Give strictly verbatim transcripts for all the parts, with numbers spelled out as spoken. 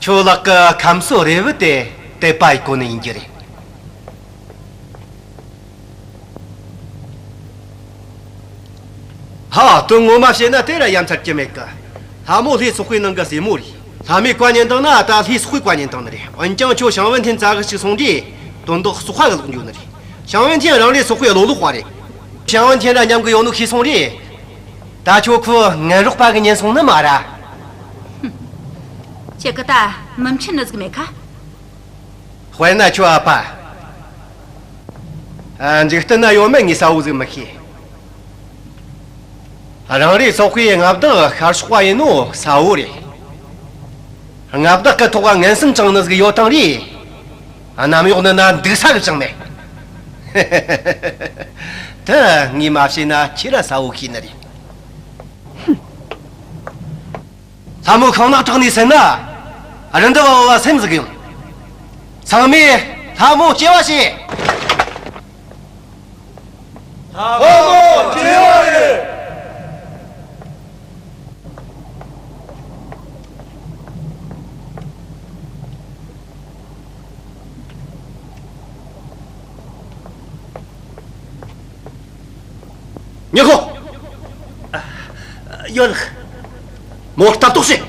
ཁྱོད་ལག་གི་ཁམས་གསོ་རེ་བུ་དེ་དད་པ་ཡི་གོ་ནི་ཡིན་རྒྱུ་རེད། ཧ། དོན་ངོ་མ་བཤད་ན་དེ་ར་ཡ་མཚར་གྱི་མེད་གི། ལྷ་མོ་ལྷའི་ཚོགས་པའི་ནང་གི་སྲས་མོ་རེད། ལྷ་མོས་བཀའ་ཉན་བཏང་ན་ད་ལྷའི་ཚོགས་པས་བཀའ་ཉན་བཏང་ནི་རེད། འོན་ཀྱང་ཁྱོད་ཞང་བན་ཐེན་རྩ་གི་ཅིག་སོང་དུས་དོན་དག་ཚོགས་པ་གི་ལོག་འགྱོ་ནི་རེད། ཞང་བན་ཐེན་རང་རེའི་ཚོགས་པའི་བློ་ལོག་པ་རེད། ཞང་བན་ཐེན་ར་མཉམ་གི་ཡོང་ནོ་ཤེས་སོང་རེད། ད་ཁྱོད་ཁོ་ངན་རོགས་པ་གི་ཉན་སོང་ནི་མ་ར། ཁྱེད་ཀྱི་ད་མི་མཁྱེན་ནི་ཟིག་མེད་ཁ། དཔེར་ན་ཁྱོད་ཨ་ཕ། ཨ། འཇིག་རྟེན་ན་ཡོད་མེད་ངས་གསལ་བོ་ཟིག་མི་ཤེས། རང་རེའི་ཚོགས་པའི་མངའ་བདག་ཤར་ཕྱོགས་པ་ཡིན་ནོ་གསལ་བོ་རེད། མངའ་བདག་གི་ཐོག་ག་ངན་སེམས་བཅངས་ནི་ཟིག་ཡོད་དང་རེད། གནམ་འོག་འདི་ན་འདུག་ས་གི་ཅང་མེད། དེ་ངས་མ་བཤད་ན་ཁྱེད་ར་གསལ་བོ་ཤེས་ནི་རེད། ལྷ་མོ་ཤིང་ནག་བྲག་ནས་ཟིན་ན། རི་འདབས་བ་བ་སེམས་ཟིག་ཡོད། ཚང་མས་ལྷ་མོ་སྐྱེལ་བ་བྱེད། ལྷ་མོ་སྐྱེལ་བ་ཡིན། ཉི་ཧོ། ཡོད་ལགས། མོ་ལྟ་རྟོག་བྱེད།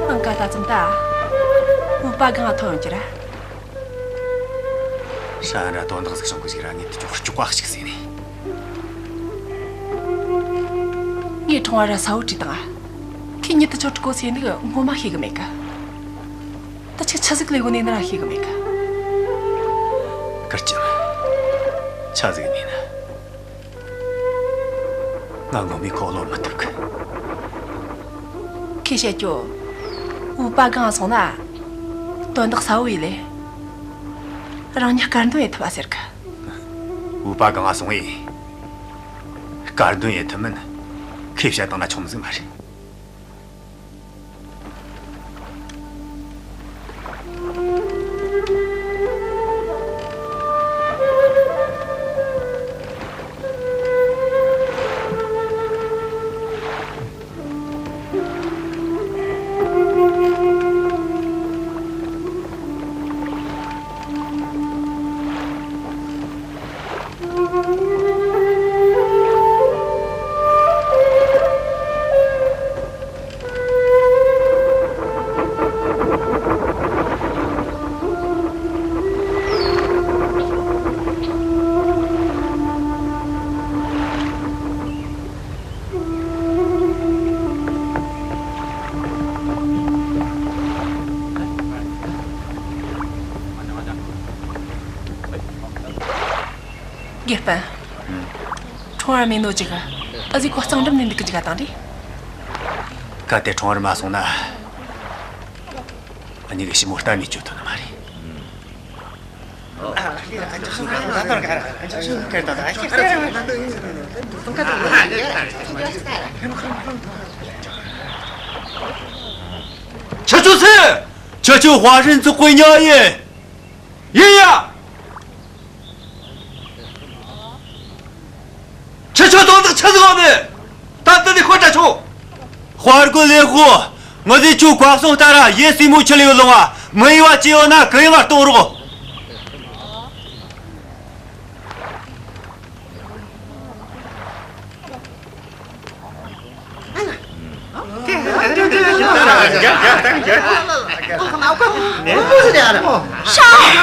ཨང་ཀ་ད་ཙམ་ད། བོད་པ་གང་ཐོན་གྱི་ར། ཧྲན་ར་དོན་དག་ཟིག་བྱུང་གི་ཟིག་ར། ངས་དེ་ཅོག་ཅོག་པ་ཞིག་ཟེར་ནས། ངས་ཁྲོང་བ་ར་ས་བོ་བྲིས་དང་། ཁྱེད་ཉིད་དུ་ཆོ་ཀོ་ཟེར་ནི་ངོ་མ་ཤེས་གི་མེད་གི། ད་ཆི་ཆི་ཟིག་ལས་གོ་ནས་ནི་ར་ཤེས་གི་མེད་གི། ཀར་ཅང་། ཆི་ཟིག་ནས་ན། ང་ངོ་མའི་ཁོ་བློ་མི་ཐུབ་གི། ཁོས་བཤད་རྒྱུ། བོད་པ་གང་སོང་ན། དོན་དག་གསལ་བོ་ཡིན་ལེ། རང་ཉིད་དཀར་འདོན་ཡེད་ཐུབ་པ་ཟེར་གི། བོད་པ་གང་སོང་ཡིན། དཀར་འདོན་ཡེད་ཐུབ་མིན། ཁོས་བཤད་བཏང་ན་ཆུང་ཟིག་མ་རེད། དགེ་སྤུན། ཁྲོང་བར་མེད་ནོ་ཅིག་ཨ་ཟི་ཁོ་གཙང་འགྲམ་ནས་འདུག་གི་ཅིག་ཨ་དང་རེད། གལ་ཏེ་ཁྲོང་བར་མ་སོང་ན། ཨ་ནི་གི་ཞི་མོ་གཏན་ནས་བཅོས་ཐུབ་ནི་མ་རེད། ཁྱེད་ཚོ་སུ། ཁྱེད་ཚོ་ཧྭ་ཧྲན་ཚོགས་པའི་ཉ་ཡིན། ཡིན་ཡ། ཁྱེད་ཚོ་དོན་དག་ཆི་ཟིག་ཡོད་ནི། ད་ལྟ་ནས་ཤོད་དྲ་ཆོག་དཔའ་རྒོད་ལེ་ཧོ། ངོ་ཟིག་ཆུ་བཀའ་གསུང་ལྟར་ཡེ་སྲས་མོ་ཆི་ལེ་ལོང་བ་མི་ཡི་བ་ཅི་ཡོད་ན་གུ་ཡངས་གཏོང་རོགས།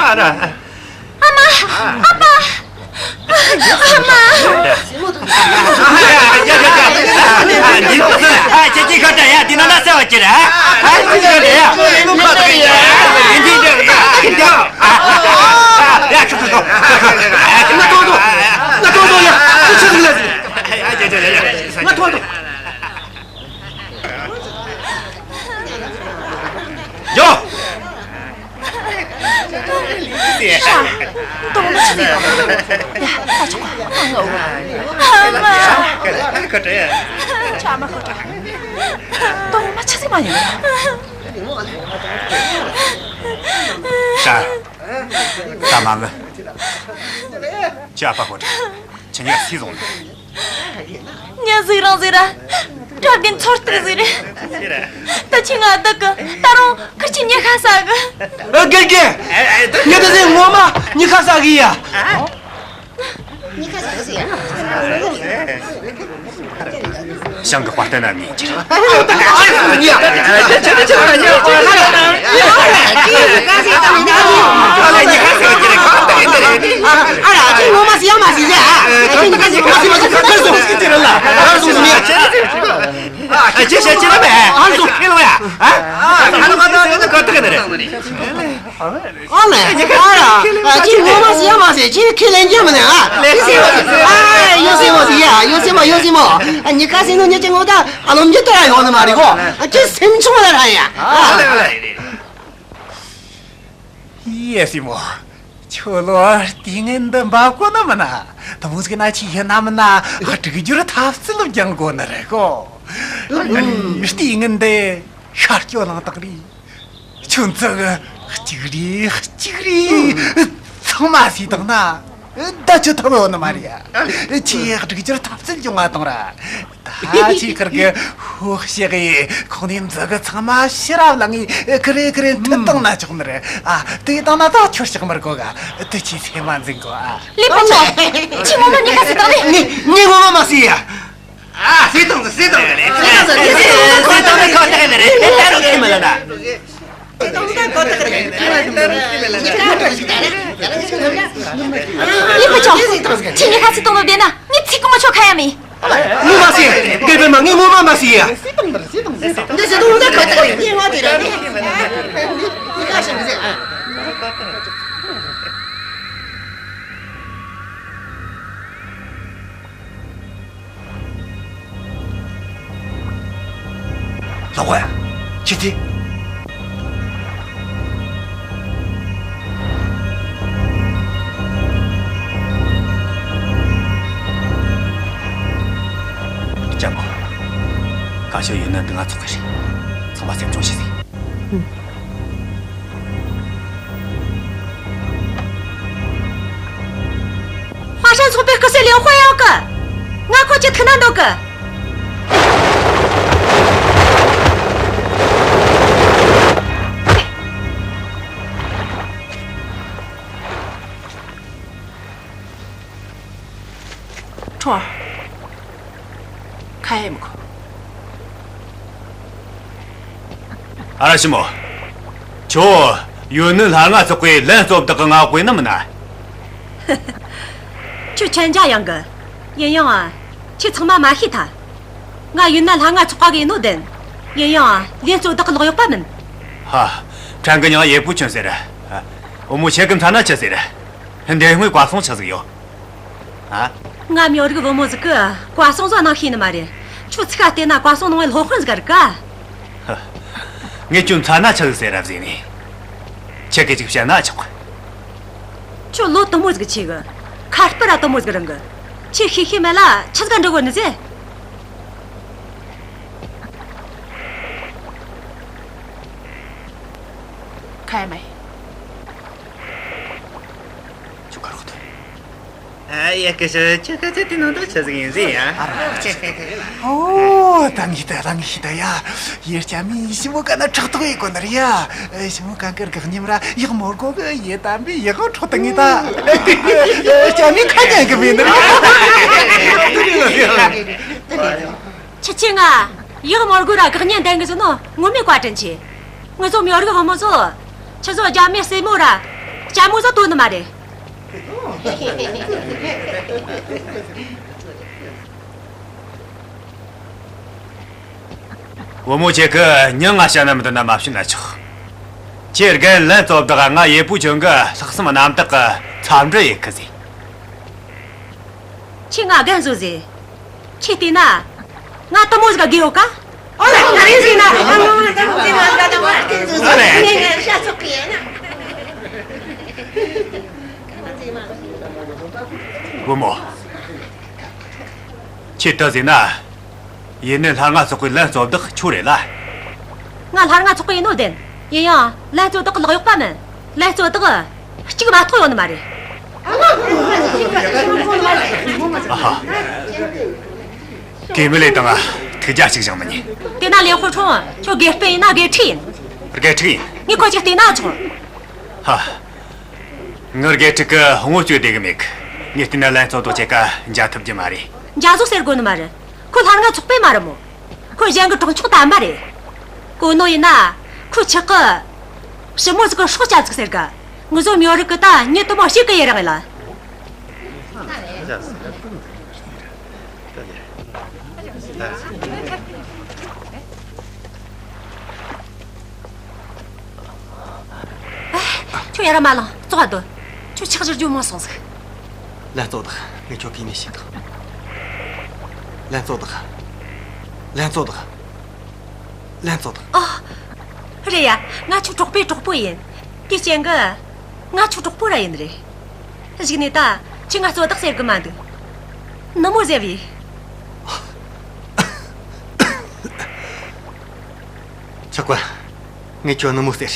ཧྲ། ཨ་མ། ཨ་ཕ། ཨ་མ། ཁྱེད་ཀྱིས་ཁ་བྲལ་ཡ། དེ་ན་ན་ཟེར་བ་ཅི་རེད། ཨ། ཁྱེད་ཀྱིས་ཁ་བྲལ་ཡ། ཡ། ཁྱོད་ཁྱོད་ཁྱོད། ང་ཐོངས་ཐོངས། ང་ཐོངས་ཐོངས་ཡ། ཁྱོད་ཆི་ཟིག་ལ་ཟིག་ང་ཐོངས་ཐོངས། ཡོ། ཧྲ། དོན་དག་ཆི་ཟིག་ཡོད། ཡ། ད་ཆོག་ག་ཨ་ངའོ། ཨ་མ། ཁ་བྲལ་ཡ། ཁྱོད་ཨ་མ་ཁ་བྲལ། དོན་དག་ཆི་ཟིག་མ་ཡིན། ཧྲ། མ་ངུ། ཁྱོའི་ཨ་ཕ་ཁོ་ཁྲིད། ཁྱོས་ངའི་སུ་བཟུང་ནི། མྱི་ཟིག་རང་ཟིག་ར། དགྲ་རྒན་ཚོར་སྟེར་ཟིག་རེད། ད་ཁྱོས་ང་བདག་གི། ད་རུང་ཁིར་ཆོས་མྱི་ཤ་ཟ་གི། ཨ། དགེ་རྒན། ངས་ད་ཟེར། ངོ་མ་མྱི་ཤ་ཟ་གི་ཡ། ཞང་གི་དཔའ་རྟགས་ན་ངས་འཁྱེར། ཨ་ར། ཁྱོས་ངོ་མ་ཟིག་ཡ་མ་ཟིག་ཟེར། ཨ། ཁྱོས་ངོ་མ་ཟིག་ཡ་མ་ཟིག་ཟེར། ཨ། ཁྱོས་ཤ་ཁྱེར་ར་མེད། ཨ། ཁྱོས་ཤ་ཁྱེར་ར་མེད། ཨ། ཁྱོས་ལོ་ཡ། ཨ། ཁ་ལོ་ཁ་ཏག་ཏག་ནི་རེད། ཨ་ལེ། ཨ་ར། ཨ། ཁྱོས་ངོ་མ་ཟིག་ཡ་མ་ཟིག་ཁྱོས་ཁས་ལེན་རྒྱུ་མིན་ནི། ཨ། ལེ། ཨ། ཡོད་སེ་མོ་ཟིག་ཡ། ཡོད་སེ་མོ། ཡོད་སེ་མོ། ཨ། མྱི་ཁ་སེ་ནོ་མྱི་ཅན་ངོ་ད་ཨ་ལོ་མྱི་དེ་ར་ཡོང་ནི་མ་རེད་གོ། ཨ། ཁྱོས་སེམས་ཆུང་ལ་ར་ཡ། ཨ། ཡོད་སེ་མོ། ཁྱོད་ལོ་ལྟས་ངན་འདི་འབབ་གོ་ནི་མིན་ན། དེ་མོ་ཟིག་ན་ཆི་ཡིན་ན་མིན་ན་སྒྲིག་སྦྱོར་འཐབ་རྩོད་སྦྱང་དགོས་ནི་རེད་གོ། ལྟས་ངན་འདི་ཤར་སྐྱོད་ལངས་དང་རེད། ཁྱོད་ཚོ་གཅིག་རེ་གཅིག་རེ་ཚང་མ་ཟས་བཏང་ན་ད་ཆོ་ཐུབ་ཡོད་ནི་མ་རེད་ཡ། ཁྱོས་སྒྲིག་སྦྱོར་འཐབ་རྩོད་སྦྱོང་བ་དང་ར། ད་ཁྱོས་ཁིར་གི་ཧོ་ཤེས་གི། ཁོང་ནས་མཛུ་གུ་ཚང་མ་ཕྱིར་ར་བླངས་ངས་ཁི་རེ་ཁི་རེ་མཐུད་བཏང་ན་ཆོག་ནི་རེད། ཨ། དེ་བཏང་ན་ད་ཁྱོད་སྐྲག་མི་དགོས་ག། དེ་ཁྱོས་སེམས་མ་འཛིན་དགོས། ཨ། ལི་པན་ཆོ། ཁྱོས་ངོ་མ་མྱི་ཁ་སེ་བཏང་ནི། ངས་ངས་ངོ་མ་མ་ཟོས་ཡ། ཨ། ཟོས་བཏང་ཟོས་བཏང་། ཟོས་བཏང་ནི་ཁོ་ཐག་ནི་རེད། ད་རུང་ཁས་མི་ལེན་ན། ལི་པན་ཆོ། ཁྱོས་མྱི་ཁ་སེ་བཏང་ནོ་བདེན་ན་ངས་ཚིག་གང་མ་ཆོད་ཁ་ཡ་མེད། ངོ་མ་ཟོས། དགེ་འཕེལ་མ། ངས་ངོ་མ་མ་ཟོས་ཡ། འདི་ཟེར་དུས་ད་ཁ་ཐག་རེད། ངས་ང་དེ་ར་རེད། ངས་ཁ་ཤས་མི་ཟེར། ཨ། ལགས་སོ། ཁྱེད་ཀྱིས། ལྕམ་མོ། གང་ཤོད་ཡོད་ན་འདི་ང་ཚོགས་ཀྱི་རེད། ཚང་མ་སེམས་ཆུང་བྱོས་ཟེར། ཧྭ་ཧྲན་ཚོགས་པའི་སྐུ་སྲས་ལིའུ་ཧུའེ་ཡོད་གི། ང་ཁོ་ཅིག་ཐུག་ན་འདོད་གི། ཁྲོ། ཁ་ཡེ་མི་ཁོ། ཨ་ར་ཞི་མོ། ཁྱོད་ཡོན་ནན་ལྷ་ལྔ་ཚོགས་པའི་ལན་གཙོ་བདག་གི་མངའ་འོག་ཡིན་ནམ་མིན་ན། ཁྱོད་ཆན་ཅ་ཡང་གི། ཡིན་ཡང་ཨ། ཁྱོད་ཚང་མ་མ་ཤེས་ཐལ། ང་ཡོན་ནན་ལྷ་ལྔ་ཚོགས་པ་གི་ཡིན་ནོ་བདེན། ཡིན་ཡང་ཨ། ལན་གཙོ་བདག་གི་ལོག་གཡོག་པ་མིན། ཧ། ཕྲན་གི་མྱིང་ཡེ་པུ་ཆུན་ཟེར། བུ་མོ་ཁྱེད་ཀྱི་མཚན་ན་ཆི་ཟེར། འདི་སྔོན་བཀའ་སྲུང་ཆི་ཟིག་ཡོད། ཨ། ང་མྱི་རིགས་བུ་མོ་ཟིག་གི་བཀའ་སྲུང་བཟོ་གནང་ཤེས་ནི་མ་རེད། ཁྱོད་ཚིག་ག་བལྟས་ན་བཀའ་སྲུང་གནང་བའི་སློབ་དཔོན་ཟིག་རིག་ག། ཧ། ངས་ཁྱོད་མཚན་ན་ཆི་ཟིག་ཟེར་ར་ཟེར་ནས། ཁྱེད་ཀྱིས་ཅིག་བཤད་ན་ཆོག་གི། ཁྱོད་ལོ་དུ་མོ་ཟིག་ཆེ་གི། ཁ་སྤུ་ར་དུ་མོ་ཟིག་རིང་གི། ཁྱོས་ཤེས་ཤེས་མེད་ལ་ཆི་ཟིག་ག་འདྲི་གོ་ནི་ཟེར། ཁ་ཡ་མེད། ཁྱོད་ག་རོགས་ཐོན། ཨ་ཡ། སྐུ་ཞབས། ཁྱོད་སྐད་ཆ་དེ་ནང་དོན་ཆི་ཟིག་ཡིན་ཟེར་ཡ། ཨོ། ད་ངས་ད་ད་ངས་ཤེས་ད་ཡ། ཡེ་ལྕམ་མོས་ཞི་མོ་གན་ན་ཕྲག་དོག་ཡེད་གོ་ནི་རེད་ཡ། ཞི་མོ་གན་གི་དགག་ཉམས་ར་ཡག་མོ་གོ་གི། ཡེ་དམ་པའི་ཡག་འཕྲོག་ཏུ་ངས་ད། ལྕམ་མོས་ཁ་ཉན་གི་མེད་ནི་རེད། ཁྱེད་ཆོས་ང་ཡག་མོ་གོ་ར་དགག་ཉན་འདོན་གི་ཟེར་ནོ་ངོ་མའི་བཀའ་དྲིན་ཆེ། ངེད་ཚོ་མྱི་རིགས་བུ་མོ་ཚོ་ཁྱེད་ཚོ་རྒྱ་མིའི་སྲས་མོ་ར་ལྕམ་མོ་ཟིག་དོ་ནི་མ་རེད། བུ་མོ་ཁྱེད་ཀྱིས་མྱིང་ང་བཤད་ན་མི་འདོད་ན་མ་བཤད་ན་ཆོག། ཁྱེད་རྒན་ལན་གཙོ་བདག་ང་ཡེ་པུ་ཆུན་གི་ལྷག་བསམ་རྣམ་དག་གི་འཚམས་འདྲི་ཡེད་གི་ཟེར། ཁྱེད་ང་རྒན་བཟོ་ཟེར། ཁྱེད་བལྟས་ན། ང་དུ་མོ་ཟིག་ག་དགོས་ཡོད་ཀ། ཨོ་ལེ། ང་རེད་ཟེར་ན། ཨ། ང་ང་དུ་མོ་ཟེར་ན་ང་དུ་མོ་ཟེར་ན། ཨ་ལེ། ང་ང་ཤ་ཚོགས་གི་ཡིན་ན། བུ་མོ། ཁྱེད་ད་ཟེར་ན། ཡེ་ནན་ལྷ་ལྔ་ཚོགས་པའི་ལན་གཙོ་བདག་ཁྱོད་རེད་ལ། ང་ལྷ་ལྔ་ཚོགས་པའི་ཡིན་ནོ་བདེན། ཡིན་ཡང་ལན་གཙོ་བདག་གི་ལོག་གཡོག་པ་མིན། ལན་གཙོ་བདག་ གཅིག་མ་གཏོགས་ཡོད་ནི་མ་རེད། ཨ་ཧ། གེ་མི་ལེ་དང་ཐུགས་རྒྱལ་གཅིག་བཞེངས་མི་ཉན། དེ་ན་ལེན་ཧོ་ཁྲོང་ཁྱོད་དགེ་སྤུན་ཡིན་ན་དགེ་ཕྲུག་ཡིན། དགེ་ཕྲུག་ཡིན། ངས་ཁོ་ཅིག་བལྟས་ན་ཆོག་ཧ། ངའི་དགེ་ཕྲུག་གི་ངོ་བཅུག་བདེ་གི་མེད་གི། ངས་བལྟས་ན་ལན་ཚོ་དོ་ཆེ་ཀ་འཇལ་ཐུབ་རྒྱུ་མ་རེད། འཇལ་བཟོ་ཟེར་དགོས་ནི་མ་རེད། ཁོ་ལྷ་ང་ཚོགས་པའི་མ་རེད་མོ། ཁོ་གཞན་གི་གྲོགས་མཆོག་དམ་པ་རེད། གོ་ནོ་ཡིན་ན། ཁོ་ཆག་གི་ཞི་མོ་ཟིག་གི་སྲོག་བཅད་ཟིག་ཟེར་གི། ངུ་ཟོ་མྱོ་རིག་གི་ད་ཉི་དུ་མོ་ཞིག་གི་ཡི་རང་ལ། ཁྱོད་ཡར་མ་ལངས། ཙོག་སྡོད། ཁྱོད་ཆག་ཞིར་རྒྱུ་མང་སོང་ཟིག་ལན་ཙོག་དག་ངས་ཁྱོད་གི་ནས་ཤེས་དང་། ལན་ཙོག་དག་ལན་ཙོག་དག་ལན་ཙོག་དག་ཨ། རེད་ཡ། ང་ཁྱོད་གྲོགས་པོའི་གྲོགས་པོ་ཡིན། དེ་རྐྱེན་གི། ང་ཁྱོད་གྲོགས་པོ་ར་ཡིན་རེད། གཞུག་ནས་ད་ཁྱོད་ང་ཙོག་དག་ཟེར་གི་མ་འདུག་ནུ་མོ་ཟེར་བས། ཆག་པ། ངས་ཁྱོད་ནུ་མོ་ཟེར།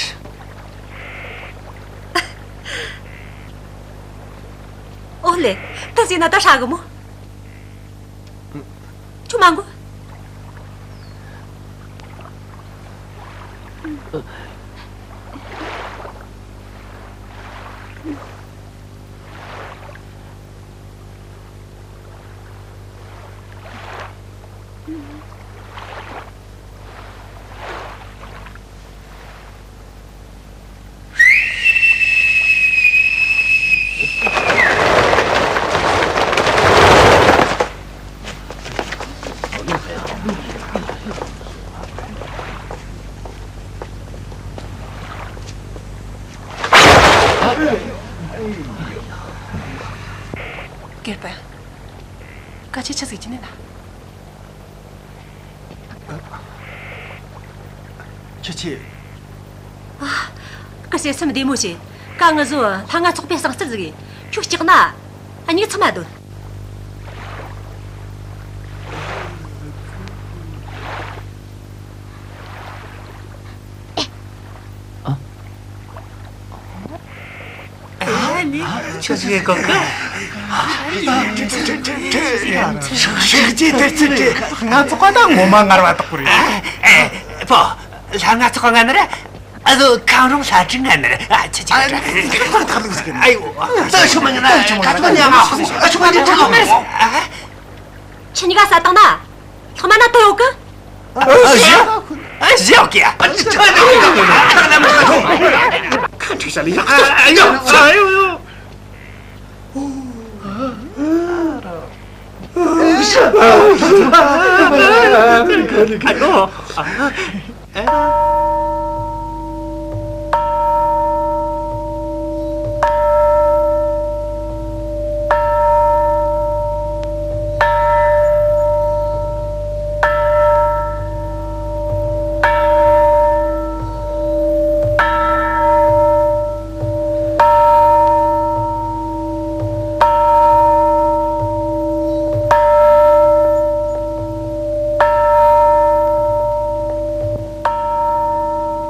ཨོ་ལེ། ད་ཟེར་ན་ད་ཧྲ་གི་མོ། ཁྱོད་མ་འགོ། གེར་པ། ཀ་ཆེ་ཆི་ཟིག་ཅི་ནས་ན། ཁྱེད་ཆེ། ཨ། ཀི་སེ་སེམས་བདེ་མོ་བྱེད། ཀ་ངུ་ཟོ་ལྷ་ང་ཚོགས་པའི་གསང་རྩལ་ཟིག་ཡིན། ཁྱོད་སྐྲག་ན། ཨ་མྱིག་ཚིམ་མ་སྡོད། ཁྱོད་ཀྱི་གོ་གི། ཧྲག་ཅེས་དེ་ཚིག་གི་ང་ཚོ་ཀ་ད་ངོ་མ་ངར་བ་དག་པོ་རེད། ཨེ། ཕོ། ལྷ་ང་ཚོ་ཀ་ང་ནི་རེད། ཨ་ཟོ་ཁང་རོང་ལྷ་ཁྲི་ང་ནི་རེད། ཨ་ཆི་ཆི་རེད། ཨ་ཡོ། ད་ཆུ་མ་ཉན་ན་ད་ཆུ་མ་ཉན་ན་ད་ཆུ་མ་ཉན་ན། ཁྱེད་གཉིས་ཀ་ཟ་བཏང་ན། ལྷག་མ་ན་དོ་ཡོད་གི། ཨ་ཞི། ཨ་ཞི་ཡོད་གི། ཁ་ཁྲིག་ཤ་ལི་ཡག་ཨ་ཡོ། ཨ་ཡོ་ཡོ། ཨ་ཡོ།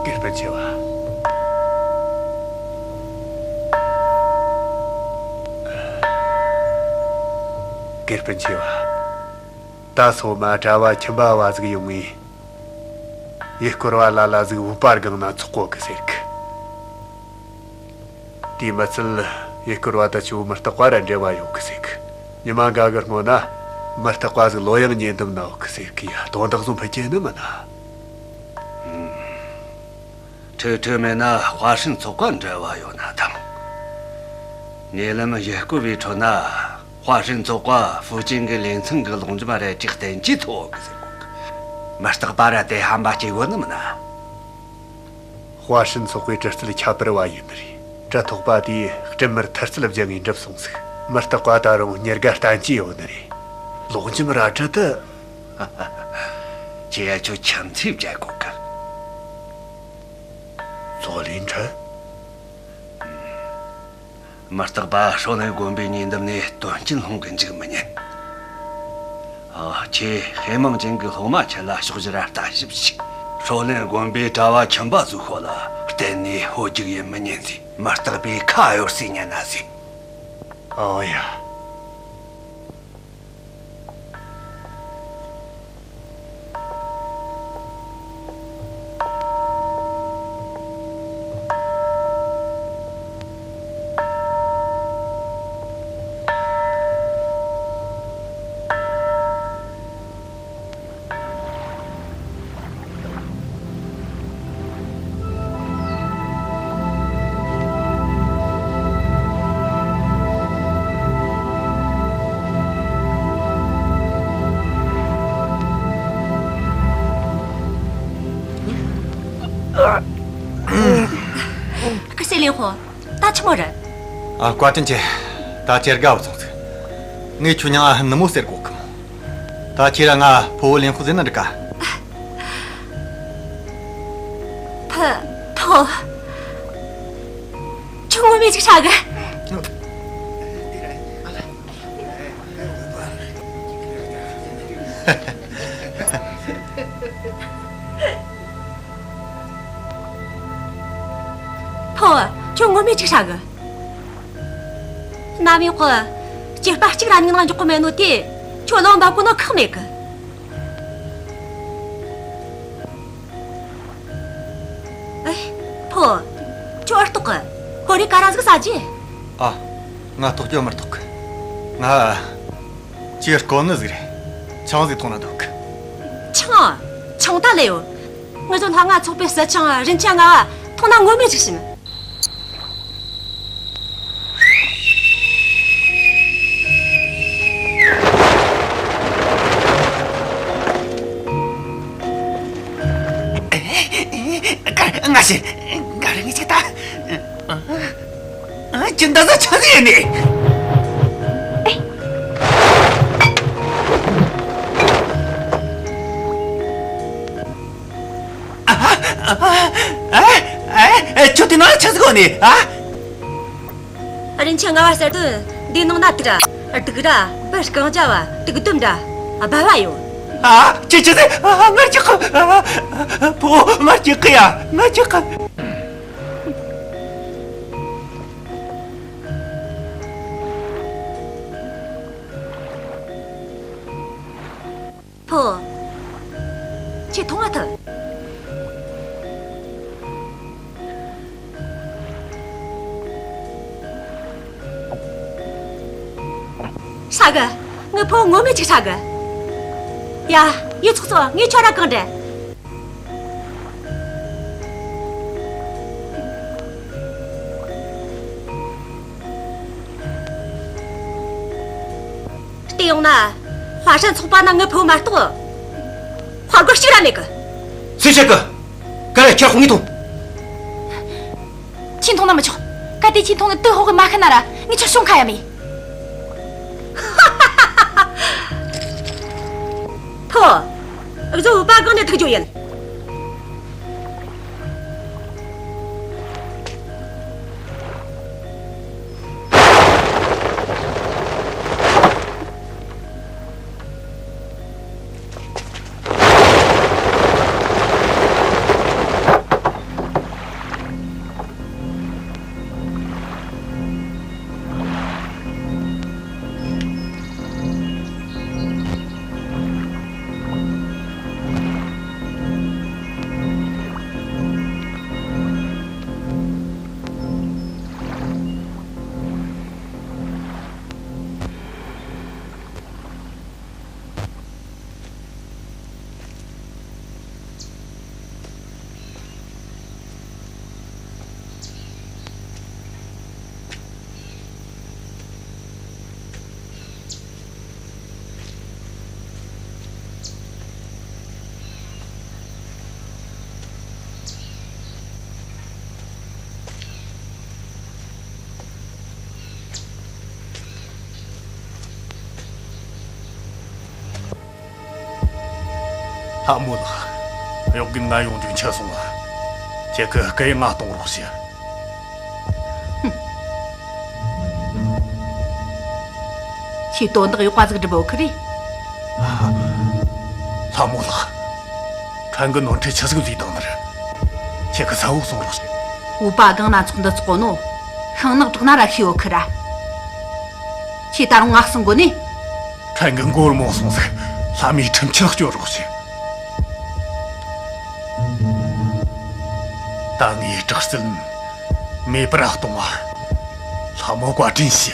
གེར་སྤུན་ཆེ་བ། གེར་སྤུན་ཆེ་བ། ད་སོ་མ་གྲྭ་བ་ཁྱིམ་པ་བ་ཟིག་ཡོང་ངས། ཡུལ་སྐོར་བ་ལ་ལ་ཟིག་བོད་པ་སྒང་ན་ཚོགས་གོ་གི་ཟེར་གི། དེ་མི་ཚད་ཡུལ་སྐོར་བ་ད་ཆུ་བོ་མི་རྟག་པ་ར་འབྲེལ་བ་ཡོད་གི་ཟེར་གི། ཉི་མ་འགའ་གི་སྔོན་ན་མི་རྟག་པ་ཟིག་ལོ་ཡང་ཉེ་འདུམ་ན་ཡོད་གི་ཟེར་གི། ཡ་དོན་དག་བཟུང་ཕུད་ཀྱི་ནི་མིན་ན། ཁྲི་ཁྲི་མེད་ན་ཧྭ་ཧྲན་ཚོགས་པ་འབྲེལ་བ་ཡོད་ན་ཐང་། ཉེ་ལམ་ཡུལ་སྐོར་བའི་ཁྲོད་ན་ཧྭ་ཧྲན་ཚོགས་པ་ཧྥུ་ཅན་གི་ལིང་ཚང་གི་ལོག་འཇོམས་རལ་གྲིའི་བསྟན་བཅོས་ཐོབ་གི་ཟེར་གོ་གི། མི་རྟག་པ་ར་དེ་ཧམ་པ་སྐྱེ་གོ་ནི་མིན་ན། ཧྭ་ཧྲན་ཚོགས་པའི་གྲི་རྩལ་ཁྱད་པར་བ་ཡོད་ནི་རེད། གྲི་ཐོགས་པ་དེས་སྤྲིན་དམར་ཐུར་རྩལ་སྦྱངས་ངས་འགྲུབ་སོང་ཟིག། མི་རྟག་པ་ད་རུང་ཉེར་དགའ་བསྟན་བཅོས་ཡོད་ནི་རེད། ལོག་འཇོམས་རལ་གྲི་དེ། ཁྱེད་ཡ་ཁྱོད་ཁྱིམ་མཚེས་བྱ་གོ་གི། ཚོགས་ལས་འཕྲལ། མི་རྟག་པ་ཧྲོ་ལེན་དགོན་པའི་ཉེ་འདབས་ནས་དོན་རྐྱེན་སློང་གི་འཇུག་མི་ཉན། ཨ། ཁྱེད་ཧེ་མང་ཅན་གྱི་སློབ་མ་ཁྱེད་ལ་ཕྱོགས་བཞིར་ལྟ་ཞིབ་ཞིག། ཧྲོ་ལེན་དགོན་པའི་གྲྭ་བ་ཁྱིམ་པ་ཚོའི་ཤོག་ལ་བརྟེན་ ཡེ་ཧོ་རྒྱུག་ཡེ་མི་ཉན་ཟིག་མི་རྟག་པའི་ཁ་གཡོར་སའི་ཉན་ན་ཟིག་ཨོ་ཡ། སྐུ་སྲས་ལིན་ཧོ། ད་ཆི་མོ་རེད། ཨ། བཀའ་དྲིན་ཆེ། ད་ཁྱེད་དགའ་བོ་སོང་ཟིག་ངས་ཁྱོད་མྱིང་ང་ནུ་མོ་ཟེར་གོ་གི་མོ། ད་ཁྱེད་ར་ང་ཕུ་བོ་ལིན་ཧོ་ཟེར་ན་འགྲིག་ག་ཕུ། ཕུ། ཁྱོད་ངོ་མ་ཅིག་ཧྲ་གི། ཕུ། ཁྱོད་ངོ་མ་ཅིག་ཧྲ་གི། ན་མི་ཁོ། སྐྱེས་པ་གཅིག་ར་མྱིག་ནང་འཇོག་གི་མེད་ནོ་དེ། ཁྱོད་ལོ་འབབ་གོ་ནོ་ཁག་མེད་གི། ཨེ། ཕོ། ཁྱོད་ཨེ་ལྟོགས་གི། ཁོ་རེ་ཀ་ར་ཟིག་ཟ་རྒྱུ། ཨ། ང་ལྟོགས་རྒྱུ་མི་ལྟོགས་གི། ང་ཅིག་དཀོན་ནི་ཟིག་རེད། ཆང་ཟིག་འཐུང་ན་འདོད་གི། ཆང་། ཆང་ད་ལེ་ཡོད། ངེད་ཚོ་ལྷ་ང་ཚོགས་པའི་སྲིད་ཆང་རིན་ཆེན་ལྔ་བ་འཐུང་ན་ངོ་མ་ཅིག་ཞིམ། ང་ཤི། ང་རང་ངི་ཅིག་ད། ཨ། ཅི་འདྲ་ཟ་ཆ་ཟིག་ཡིན་ནི། ཨ། ཨ། ཨ། ཨ། ཁྱོད་དེ་ན་ཆི་ཟིག་ཡོད་ནི། ཨ། རིན་ཆེན་ལྔ་བ་ཟེར་དོན་འདི་ནང་ན་དུག་ར། སྡུག་ར། བུ་རྐང་རྒྱ་བ། དུག་ལྡུམ་ར། སྦལ་བ་ཡོད། ཨ། ཁྱོད་ཆི་ཟིག་ཨ། ང་ཅི་ཁ། ཨ། ཕོ། ང་ཅི་ཁ་ཡ། ང་ཅི་ཁ། ཕོ། ཁྱེད་མཐོང་མ་ཐུབ། ཧྲ་གི། ངའི་ཕོ་ངོ་མ་ཅིག་ཧྲ་གི། ཡ། ཡུ་ཚོགས་ཚོ། ངས་ཁྱོད་ར་གང་འདྲ། བལྟས་ཡོང་ན། ཧྭ་ཧྲན་ཚོགས་པ་ན་ངའི་ཕོ་མ་གཏོགས། དཔའ་རྒོད་གཅིག་ར་མེད་གི། སུས་བཤད་གི། ག་རེ་ཁྱེར་ཁོང་ངི་ཐོང་། ཁྱི་འཐུང་ན་མི་ཆོག་གལ་ཏེ་ཁྱི་འཐུང་ན་དུག་ཧོག་གི་མ་ཤི་ན་ར་ངས་ཁྱོད་བྱུང་ཁ་ཡ་མེད། ཕོ། གཟུ་བོ་པ་གང་ནས་ཐུག་རྒྱུ་ཡིན། ལྷ་མོ་ལགས། གཡོག་རྒན་ང་ཡོང་རྒྱུ་འཕྱི་སོང་བ། ཁྱེད་ཀྱི་སྐུ་ཡི་ང་གཏོང་རོགས་བྱེད། ཁྱེད་དོན་དག་ཡག་པ་ཟིག་སྒྲུབ་ཡོད་ཁི་རེད། ལྷ་མོ་ལགས། ཕྲན་གྱི་ནོར་འཁྲུལ་ཆི་ཟིག་བཟོས་བཏང་ནི་རེད། ཁྱེད་ཀྱིས་གསལ་བོ་གསུང་རོགས་བྱེད། བོད་པ་སྒང་ན་ཚོགས་འདུ་ཚོགས་ནོ། ཤིང་ནག་བྲག་ན་ར་ཤི་ཡོད་ཁི་ར། ཁྱེད་ད་རུང་ང་གསུང་གོ་ནི། ཕྲན་གི་མགོ་རྨོངས་སོང་ཟིག། ལྷ་མོའི་ཁྲིམས་ཆད་སྐྱོར་རོགས་བྱེད། ད་ངའི་དྲག་རྩལ་མེད་པར་གཏོང་བ། ལྷ་མོ་བཀའ་དྲིན་ཞུ།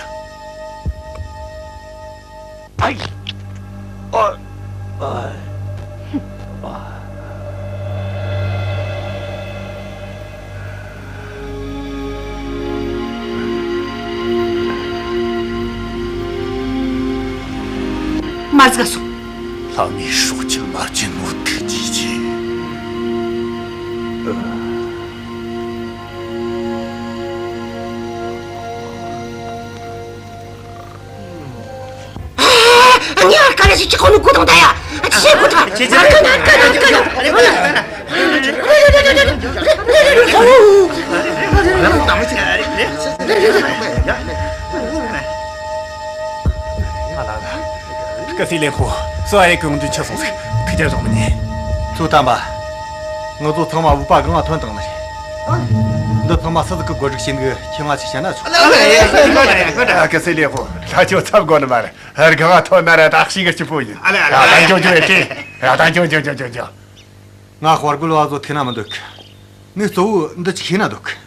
ཨ། ཨ། མ་ཟིག་སོང་། ལྷ་མོའི་སྲོག་ཆད་མ་བཅད་ནོ་ཐུགས་རྗེ་ཆེ། ཨ། ཉར་ཀ་ལ་ཞིག་ཅི་ཁོ་ནུ་ཀུ་དང་ད་ཡ། ཅི་ཁོ་ཐ། ཅི་ཅི། ཨ་ཀ་ན་ཀ་ན་ཀ་ན། སྐུ་སྲས་ལེན་ཧོ། སོ་ཨེ་གོང་དུ་ཆི་སོང་ཟིག། ཐུགས་རྒྱལ་བཞེངས་མི་ཉན། ཚུལ་དམ་པ། ང་ཚོ་ཚང་མ་བོད་པ་སྒང་ང་ཐོན་བཏང་ནི་རེད། འདི་ཚང་མ་སུ་ཟིག་གི་བཀོད་སྒྲིག་བྱེད་འདུག། ཁྱེད་ང་ཅིག་བཤད་ན་ཆོག། ཨ། སྐུ་སྲས་ལེན་ཧོ། ལྷ་ཆོ་ཚབ་དགོ་ནི་མ་རེད། སྒང་ང་ཐོན་ན་ར་ད་ཤི་གི་སྐྱིད་པོ་ཡིན། ཨ་ལེ། ཨ་ལེ། ད་འཇོག་འཇོག་ཡེ་ཏེ། ད་འཇོག་འཇོག་འཇོག་འཇོག་འཇོག། ང་དཔའ་རྒོད་བ་ཚོ་ཐུག་ན་མི་འདོད་གི། ངས་གཙོ་བོ་འདི་ཅིག་ཤེས་ན་འདོད་གི།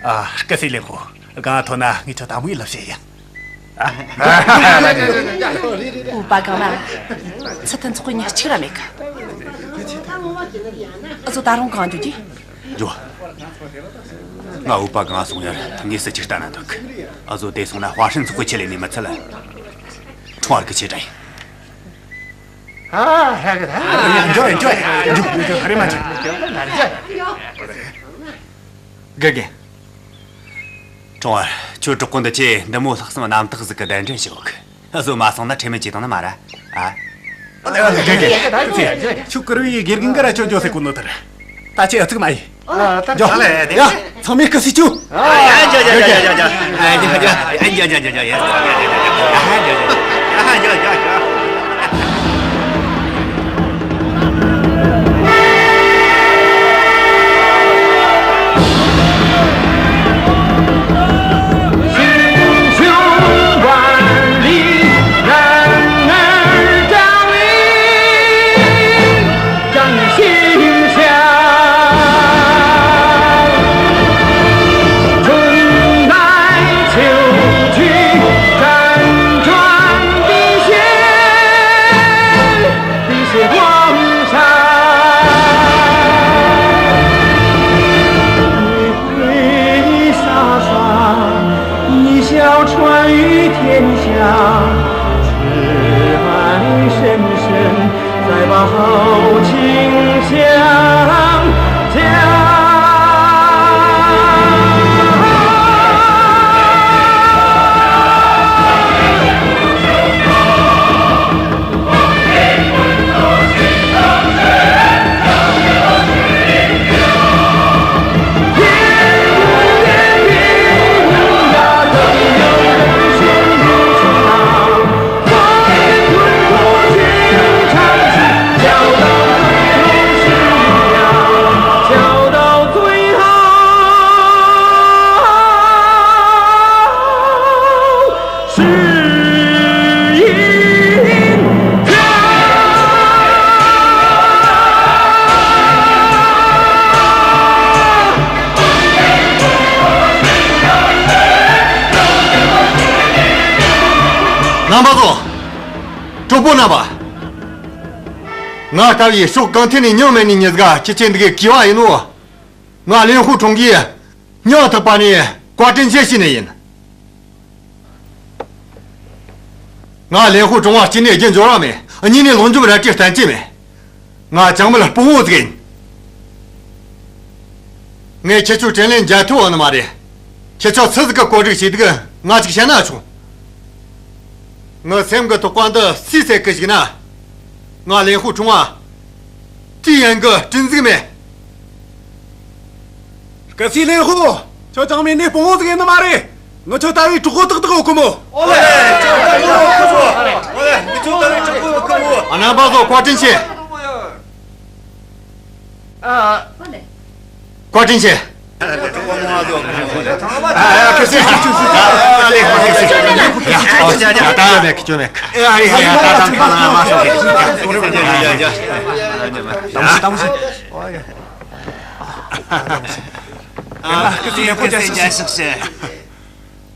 ཨ། སྐུ་སྲས་ལེན་ཧོ། སྒང་ང་ཐོན་ན་ངས་ཁྱོད་དམ་བུའི་ལབ་བཤད་ཡ། ཨ། བོད་པ་སྒང་ན་ཚུལ་ཐུན་ཚོགས་གི་ཉག་གཅིག་ར་མེད་གི། ཨ་ཚོ་ད་རུང་གང་འགྱོ་རྒྱུ། འགྱོ། ང་བོད་པ་སྒང་ང་སོང་ཡར་ངས་སུ་ཅིག་ལྟ་ན་འདོད་གི། ཨ་ཚོ་དེ་སོང་ན་ཧྭ་ཧྲན་ཚོགས་གི་ཆེད་ལས་ནས་མི་ཚད་ལ། ཁྲོང་བར་གི་ཆེ་དྲན། ཨ། ཧ་གི་ད། འགྱོ་འགྱོ་འགྱོ་འགྱོ། ཧ་རེ་མ་འགྱོ། དགེ་རྒན། ཁྲོང་བར། ཁྱོད་གྲོགས་པོ་འདི་ཆེ་འདི་མོ་ལྷག་བསམ་རྣམ་དག་ཟིག་གི་གདན་འདྲེན་ཞུ་གི། ཨ་ཚོ་མ་སོང་ན་ཁྲེལ་མེད་ཅིག་བཏང་ན་མ་ར། ཨ། དགེ་རྒན། ཁྱོད་ཀུར་བའི་དགེ་རྒན་ག་ར་ཁྱོད་འགྱོ་ཟེར་གོ་ནོ་ཐར། ད་ཆེ་ཨ་ཚུགས་མ་ཡིན། ཨ། ད་འགྱོ། ཨ་ལེ། ཡ། ཚང་མས་སྐུ་གཟིགས་ཅུ། ཨ། ཡ། འགྱོ་འགྱོ་འགྱོ་འགྱོ་འགྱོ། ཨ། འགྱོ་འགྱོ་འགྱོ་འགྱོ། ཡ། འགྱོ་འགྱོ་འགྱོ། ཨ། འགྱོ་འགྱོ་འགྱོ། རྣམ་པ་ཚོ། གྲོགས་པོ་རྣམ་པ། ང་ལྟ་བུའི་ཕྱོགས་གང་ཐད་ནས་མྱོང་མེད་ནི་མྱི་ཟིག་ག་ཁྱེད་ཆོས་འདི་གི་གུས་པ་ཡིན་ནོ། ང་ལེན་ཧུ་ཁྲུང་གིས་སྙིང་ཐག་པ་ནས་བཀའ་དྲིན་ཆེ་ཞུ་ནི་ཡིན། ང་ལེན་ཧུ་ཁྲུང་བ་གཅིག་ནས་རྒྱུ་འབྱོར་བ་མེད། གཉིས་ནས་ལོངས་སྤྱོད་རལ་གྲིའི་བསྟན་བཅོས་མེད། ང་ཅང་མི་ལ་དཔུང་བོ་ཟིག་ཡིན། ངས་ཁྱེད་ཆོའི་དྲིན་ལན་འཇལ་ཐུབ་བ་ནི་མ་རེད། ཁྱེད་ཆོ་སུ་ཟིག་གི་བཀོད་སྒྲིག་བྱས་འདུག། ང་ཅིག་བཤད་ན་ཆོག། ངའི་སེམས་ཀྱི་དོགས་པ་འདི་སུས་སེལ་གི་བཅུག་ན། ང་ལེན་ཧུ་ཁྲུང་བ་དུས་ཡུན་གི་སྤྲིན་ཟིག་མེད། སྐུ་སྲས་ལེན་ཧུ། ཁྱོད་ཅང་མེད་ནས་དཔུང་བོ་ཟིག་ཡིན་ནི་མ་རེད། ངི་ཆོ་ལྟ་བུའི་གྲོགས་པོ་ཏག་ཏག་ཡོད་གི་མོ། ཨོ་ལེ། ཨོ་ལེ། ངི་ཆོ་ལྟ་བུའི་གྲོགས་པོ་ཡོད་གི་མོ། རྣམ་པ་ཚོ་བཀའ་དྲིན་ཆེ། ཨ། བཀའ་དྲིན་ཆེ།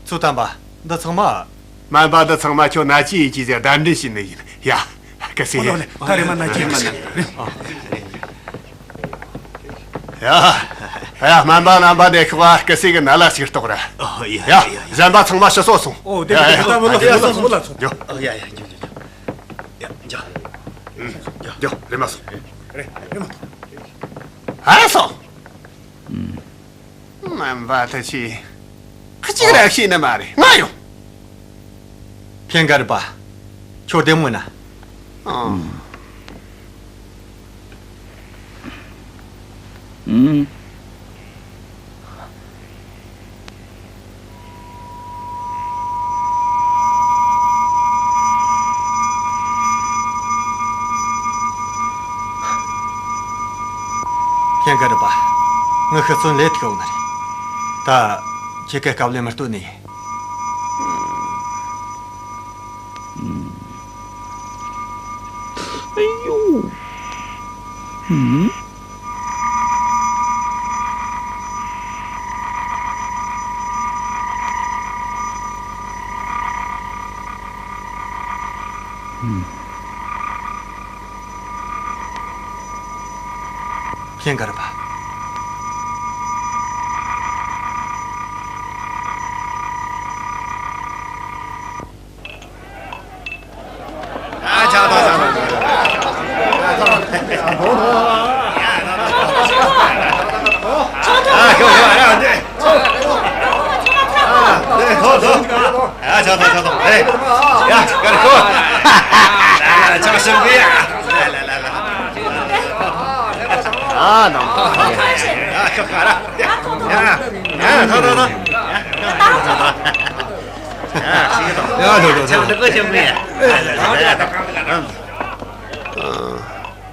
ཚུལ་དམ་པ། འདི་ཚང་མ། སྨན་པ་འདི་ཚང་མ་ཁྱོད་ན་ཅི་ཡིན་གྱི་ཟེར་གདན་འདྲེན་བྱས་ནི་ཡིན། ཡ། གལ་སྲིད། ཨོ་ལེ། ད་རེ་མ་ན་ཅི་མ་ན། ཡ། ཡ། སྨན་པ་རྣམ་པ་འདི་ཤོག་ཨ། གལ་སྲིད་གི་ན་ལ་ཞིག་རྟོགས་ར། ཨོ་ཡ། ཡ། ཡ། ཡ། གཞན་པ་ཚང་མ་ཕྱི་སོ་སོང་། ཨོ་དེ། ཡ། ཡ། ད་བུ་ལ་ཡ་སོ་སོ་ལ་སོང་། འགྱོ། ཨོ་ཡ་ཡ། འགྱོ་འགྱོ་འགྱོ། ཡ། འགྱོ། འགྱོ། རེམ་མ་སོང་། རེ་རེམ་མ། ཨ་སོང་། སྨན་པ་ད་ཅི། གཅིག་ར་ཤེས་ནི་མ་རེད། ང་ཡོང་། ཕན་ག་རེད་པ། ཁྱོད་བདེ་མོ་ན། ཨང་། ཕན་ག་རེད་པ། ངི་ཤི་གསོན་ལས་ཐུག་ཡོང་ནི་རེད། ད་ཁྱེད་ཀའི་སྐབས་ལས་མི་སྟོན་ནི། ཨ་ཡོ། ཧུམ། ཧུམ། ཕན་ག་རེད་པ།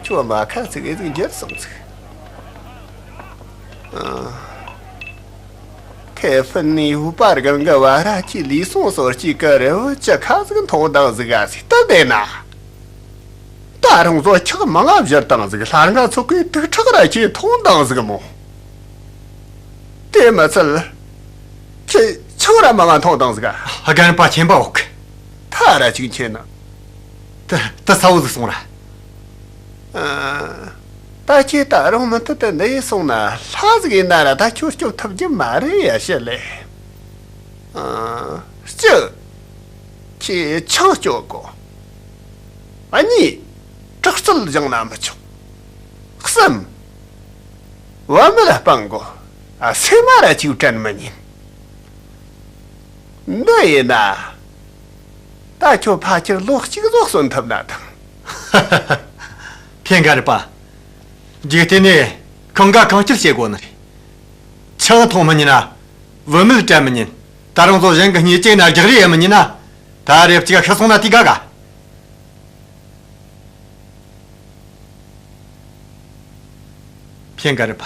ཁྱོད་མ་ཁ་ཚིག་ཨེ་ཟིག་འགྱུར་སོང་ཟིག། ཁེ་ཕན་ནི་ཡུ་པར་གང་གི་བ་ར་ཅི་ལུས་སོང་སོར་ཅི་གི་རེ་བ་ཅི་ཁ་ཟིག་མཐོང་དང་ཟིག་ག་ཟིག་ད་བསྡད་ན། ད་རུང་བཟོ་ཆག་མང་ང་བཞུར་དང་ཟིག། ལྷར་ང་ཚོ་གི་དུག་ཁྲག་ར་ཅི་མཐོང་དང་ཟིག་མོ། དེ་མི་ཚད། ཁྱི་ཆང་ར་མང་ང་མཐོང་དང་ཟིག། རྒན་པ་ཆེན་པ་འོག་གི། ཐ་ར་ཅིག་ཁྱེད་ན། ད་ད་ས་བོ་ཟིག་སོང་ར། ཨ། ད་ཁྱེད་ད་རུང་མུ་མཐུད་དུ་འདི་ཡི་སོང་ན་ལྷ་ཟིག་ཡིན་ན་ར་ད་ཁྱོད་སྐྱོབ་ཐུབ་རྒྱུ་མ་རེད་ཡ། ཞི་ལེ། ཨ། གཅིག་ཁྱེད་ཆང་སྐྱོབ་གོ། གཉིས། དྲག་རྩལ་སྦྱངས་ན་མི་ཆོག། གསུམ། བུད་མེད་སྤང་གོ། ཨ། སེམས་མ་ར་ཅིག་དྲན་མི་ཉན། འདི་ཡིན་ན། ད་ཁྱོད་ཕལ་ཆེར་ལོ་གཅིག་ཙམ་གསོན་ཐུབ་ན་ཐང་། ཕན་ག་རེད་པ། འཇིག་རྟེན་ནས་གང་ག་གང་སྤྱིར་བྱེད་དགོས་ནི་རེད། ཆང་འཐུང་མི་ཉན་ན། བུད་མེད་དྲན་མི་ཉན། ད་རུང་ཚོ་གཞན་གི་གཉེན་སྐྱེས་ན་རྒྱག་རེས་ཡེད་མི་ཉན་ན། ད་རེབ་ཅིག་ཤི་སོང་ན་དེ་དགའ་ག། ཕན་ག་རེད་པ།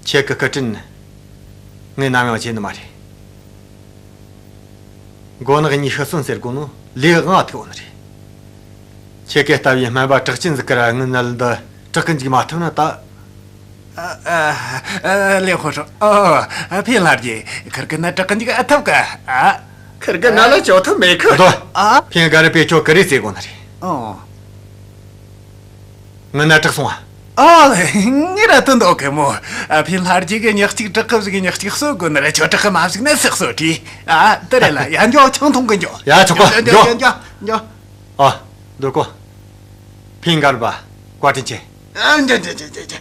ཁྱེད་ཀྱི་སྐུ་དྲིན་ངས་ནམ་ཡང་བརྗེད་ནི་མ་རེད། མགོ་ནག་གཉིས་ཤི་གསོན་ཟེར་གོ་ནོ་ལས་དབང་ཐུག་ནི་རེད། ཁྱེད་ཀྱི་ལྟ་བུའི་སྨན་པ་གྲགས་ཅན་ཟིག་གིས་ར་དངུལ་ནད་འདི་དྲག་གི་འཇུག་མ་ཐུབ་ན་ད། ཨ། ཨ། ཨ། ལེགས་ཧོ་ཧྲོ། ཨོ། ཨ། ཕིན་ལྷ་རྗེ། ཁིར་གི་ན་དྲག་གི་འཇུག་ཨ་ཐབས་ག། ཨ། ཁིར་གི་ན་ལ་ཅོ་ཐུབ་མེད་གི། ཨ། ཕིན་ག་རེ་པས་ཁྱོད་ཀི་རེ་རྩེ་གོ་ནི་རེད། ཨོ། ངི་ན་དྲག་སོང་ཨ། ཨོ། ངི་ར་དོན་དོ་གི་མོ། ཨ། ཕིན་ལྷ་རྗེ་གི་ཉག་གཅིག་དྲག་གི་བཟུག་གི་ཉག་གཅིག་གསོ་དགོས་ནི་ར། ཁྱོད་དྲག་གི་མ་བཟུག་ན་སུ་གསོ་དྲི། ཨ། དེ་རེད་ལ། ཡ། འགྱོ། ཆང་འཐུང་གི་འགྱོ། ཡ། ཆོག་གོ། འགྱོ། འགྱོ། འགྱོ། འགྱོ། ཨ། འགྲོ་གོ། ཕིན་ག་རེད་པ། བཀའ་དྲིན་ཆེ། ཨ། འགྱོ་འགྱོ་འགྱོ་འགྱོ་འགྱོ།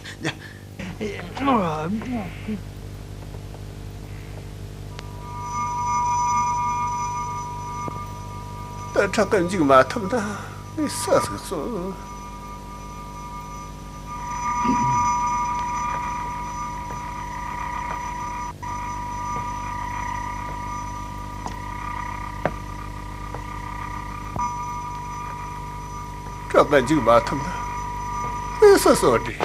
ད་དྲག་གི་འཇུག་མ་ཐུབ་ན་ངས་སུ་ཟིག་གསོ། དྲག་གི་འཇུག་མ་ཐུབ་ན་ངས་སུ་གསོ་དྲི།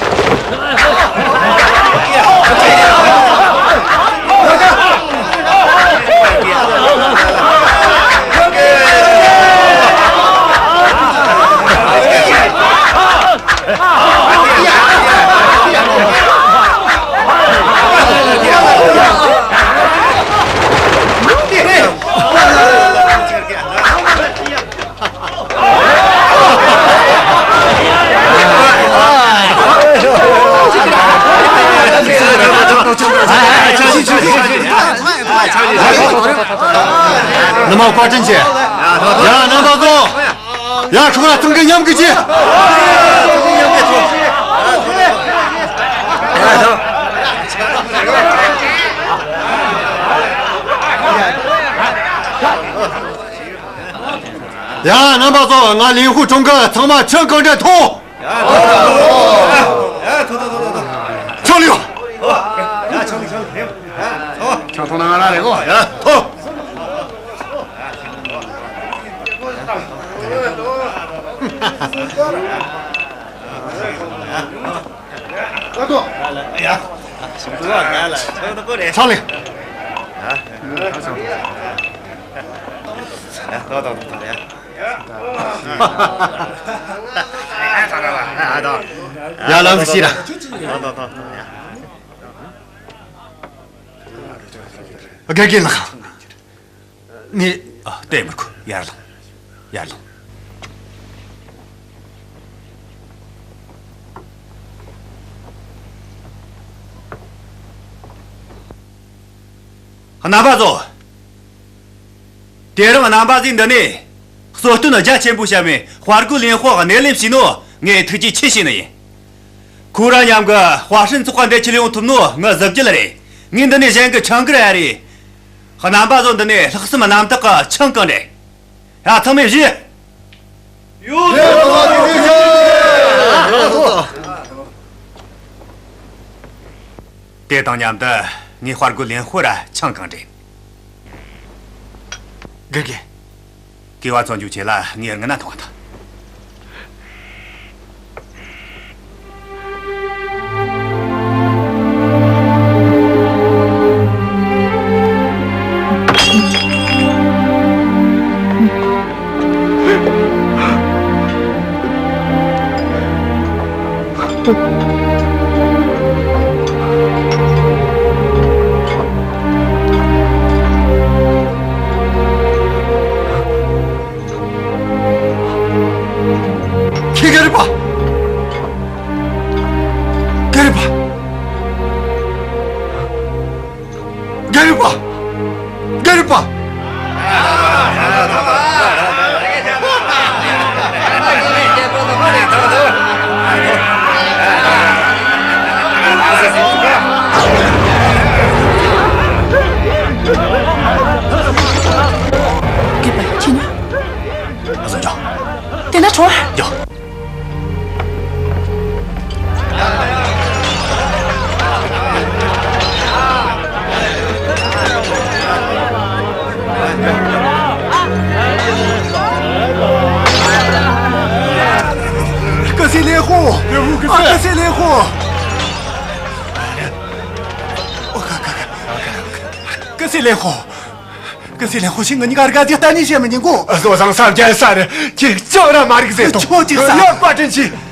རྣམ་པ་བཀའ་དྲིན་ཆེ། ཡ། རྣམ་པ་ཚོ། ཡ། ཁྱོད་ར་ཚང་གི་མཉམ་གི་ཆེ། ཡ། རྣམ་པ་ཚོ། ང་ལིན་ཧུ་ཁྲུང་གིས་ཚང་མ་ཆང་གང་དྲན་ཐོངས། ཆང་ལིའོ། ཆང་ཐོངས་ན་ང་ར་རེད་གོ། ཡ། ཐོངས། ཆང་ལིའོ། ཡ། ལམ་ཟིག་ཤེས་ར། དགེ་རྒན་ལགས། ངས། ཨ། དེ་མི་དགོས། ཡར་ལོངས། ཡར་ལོངས། རྣམ་པ་ཚོ། དེ་རིང་རྣམ་པ་ཚོས་འདི་ནས་གསོལ་སྟོན་རྒྱ་ཆེན་པོ་བཤམས་ནས་དཔའ་རྒོད་ལིན་ཧུ་སྣེ་ལེན་བྱས་ནོ། ངས་ཐུགས་རྗེ་ཆེ་ཞུ་ནི་ཡིན། ཁོ་རང་མཉམ་གི་ཧྭ་ཧྲན་ཚོགས་པ་འདི་ཁྲིད་ལས་ཡོང་ཐུབ་ནོ་ངའི་གཟི་བརྗིད་རེད། ངས་འདི་ནས་གཞན་གི་ཆང་གིས་ར་རེད། རྣམ་པ་ཚོ་འདི་ནས་ལྷག་བསམ་རྣམ་དག་གིས་ཆང་གང་དྲན། ཡ། ཚང་མས་བཞེས། ཡོད། དེ་དང་མཉམ་དུ་ངས་དཔའ་རྒོད་ལིན་ཧུ་ར་ཆང་གང་དྲན། དགེ་རྒན། གུས་པ་ཚོ་འཇུག་ཆེད་ལ་ངས་རྔུལ་ནང་འཐུང་བ་དང་། ཁྱེད་རྒན་རབས་པ། རྒན་རབས་པ། རྒན་རབས་པ། རྒན་རབས་པ། རྒན་པ། ཁྱེད་ནི། བཟང་ཅང་། དེ་ན་ཁྲོ། ཡོ། སྐུ་སྲས་ལིན་ཧུ། ཨ། སྐུ་སྲས་ལིན་ཧུ། སྐུ་སྲས་ལིན་ཧུ། སྐུ་སྲས་ལིན་ཧུ་ཞིག་ངེད་གཉིས་ཀ་དགའ་སྐྱིད་གཏན་ནས་བྱེད་མི་ཉན་གོ། བཟོ་བཟང་ས་རྒྱལ་ས་རེད། ཁྱེད་ཅག་ར་མ་རིག་ཟེར་དང་། ཁྱོད་ཅིག་ས། ཡོད་པ་དྲིན་ཆེ།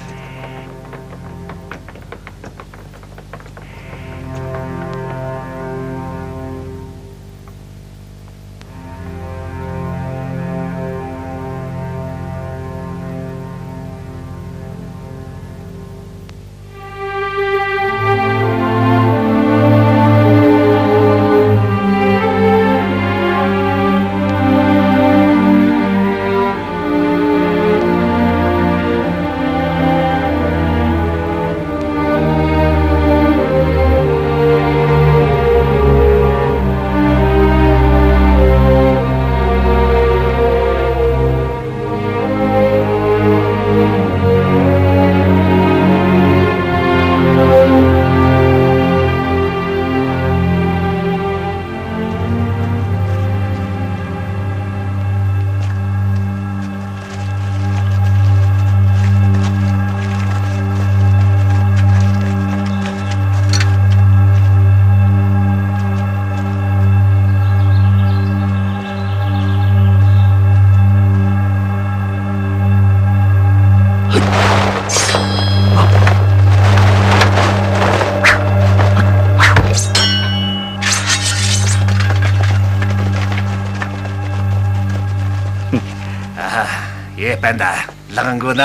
ཡེ། སྤུན་ཟླ། ལག་མགོ་ན་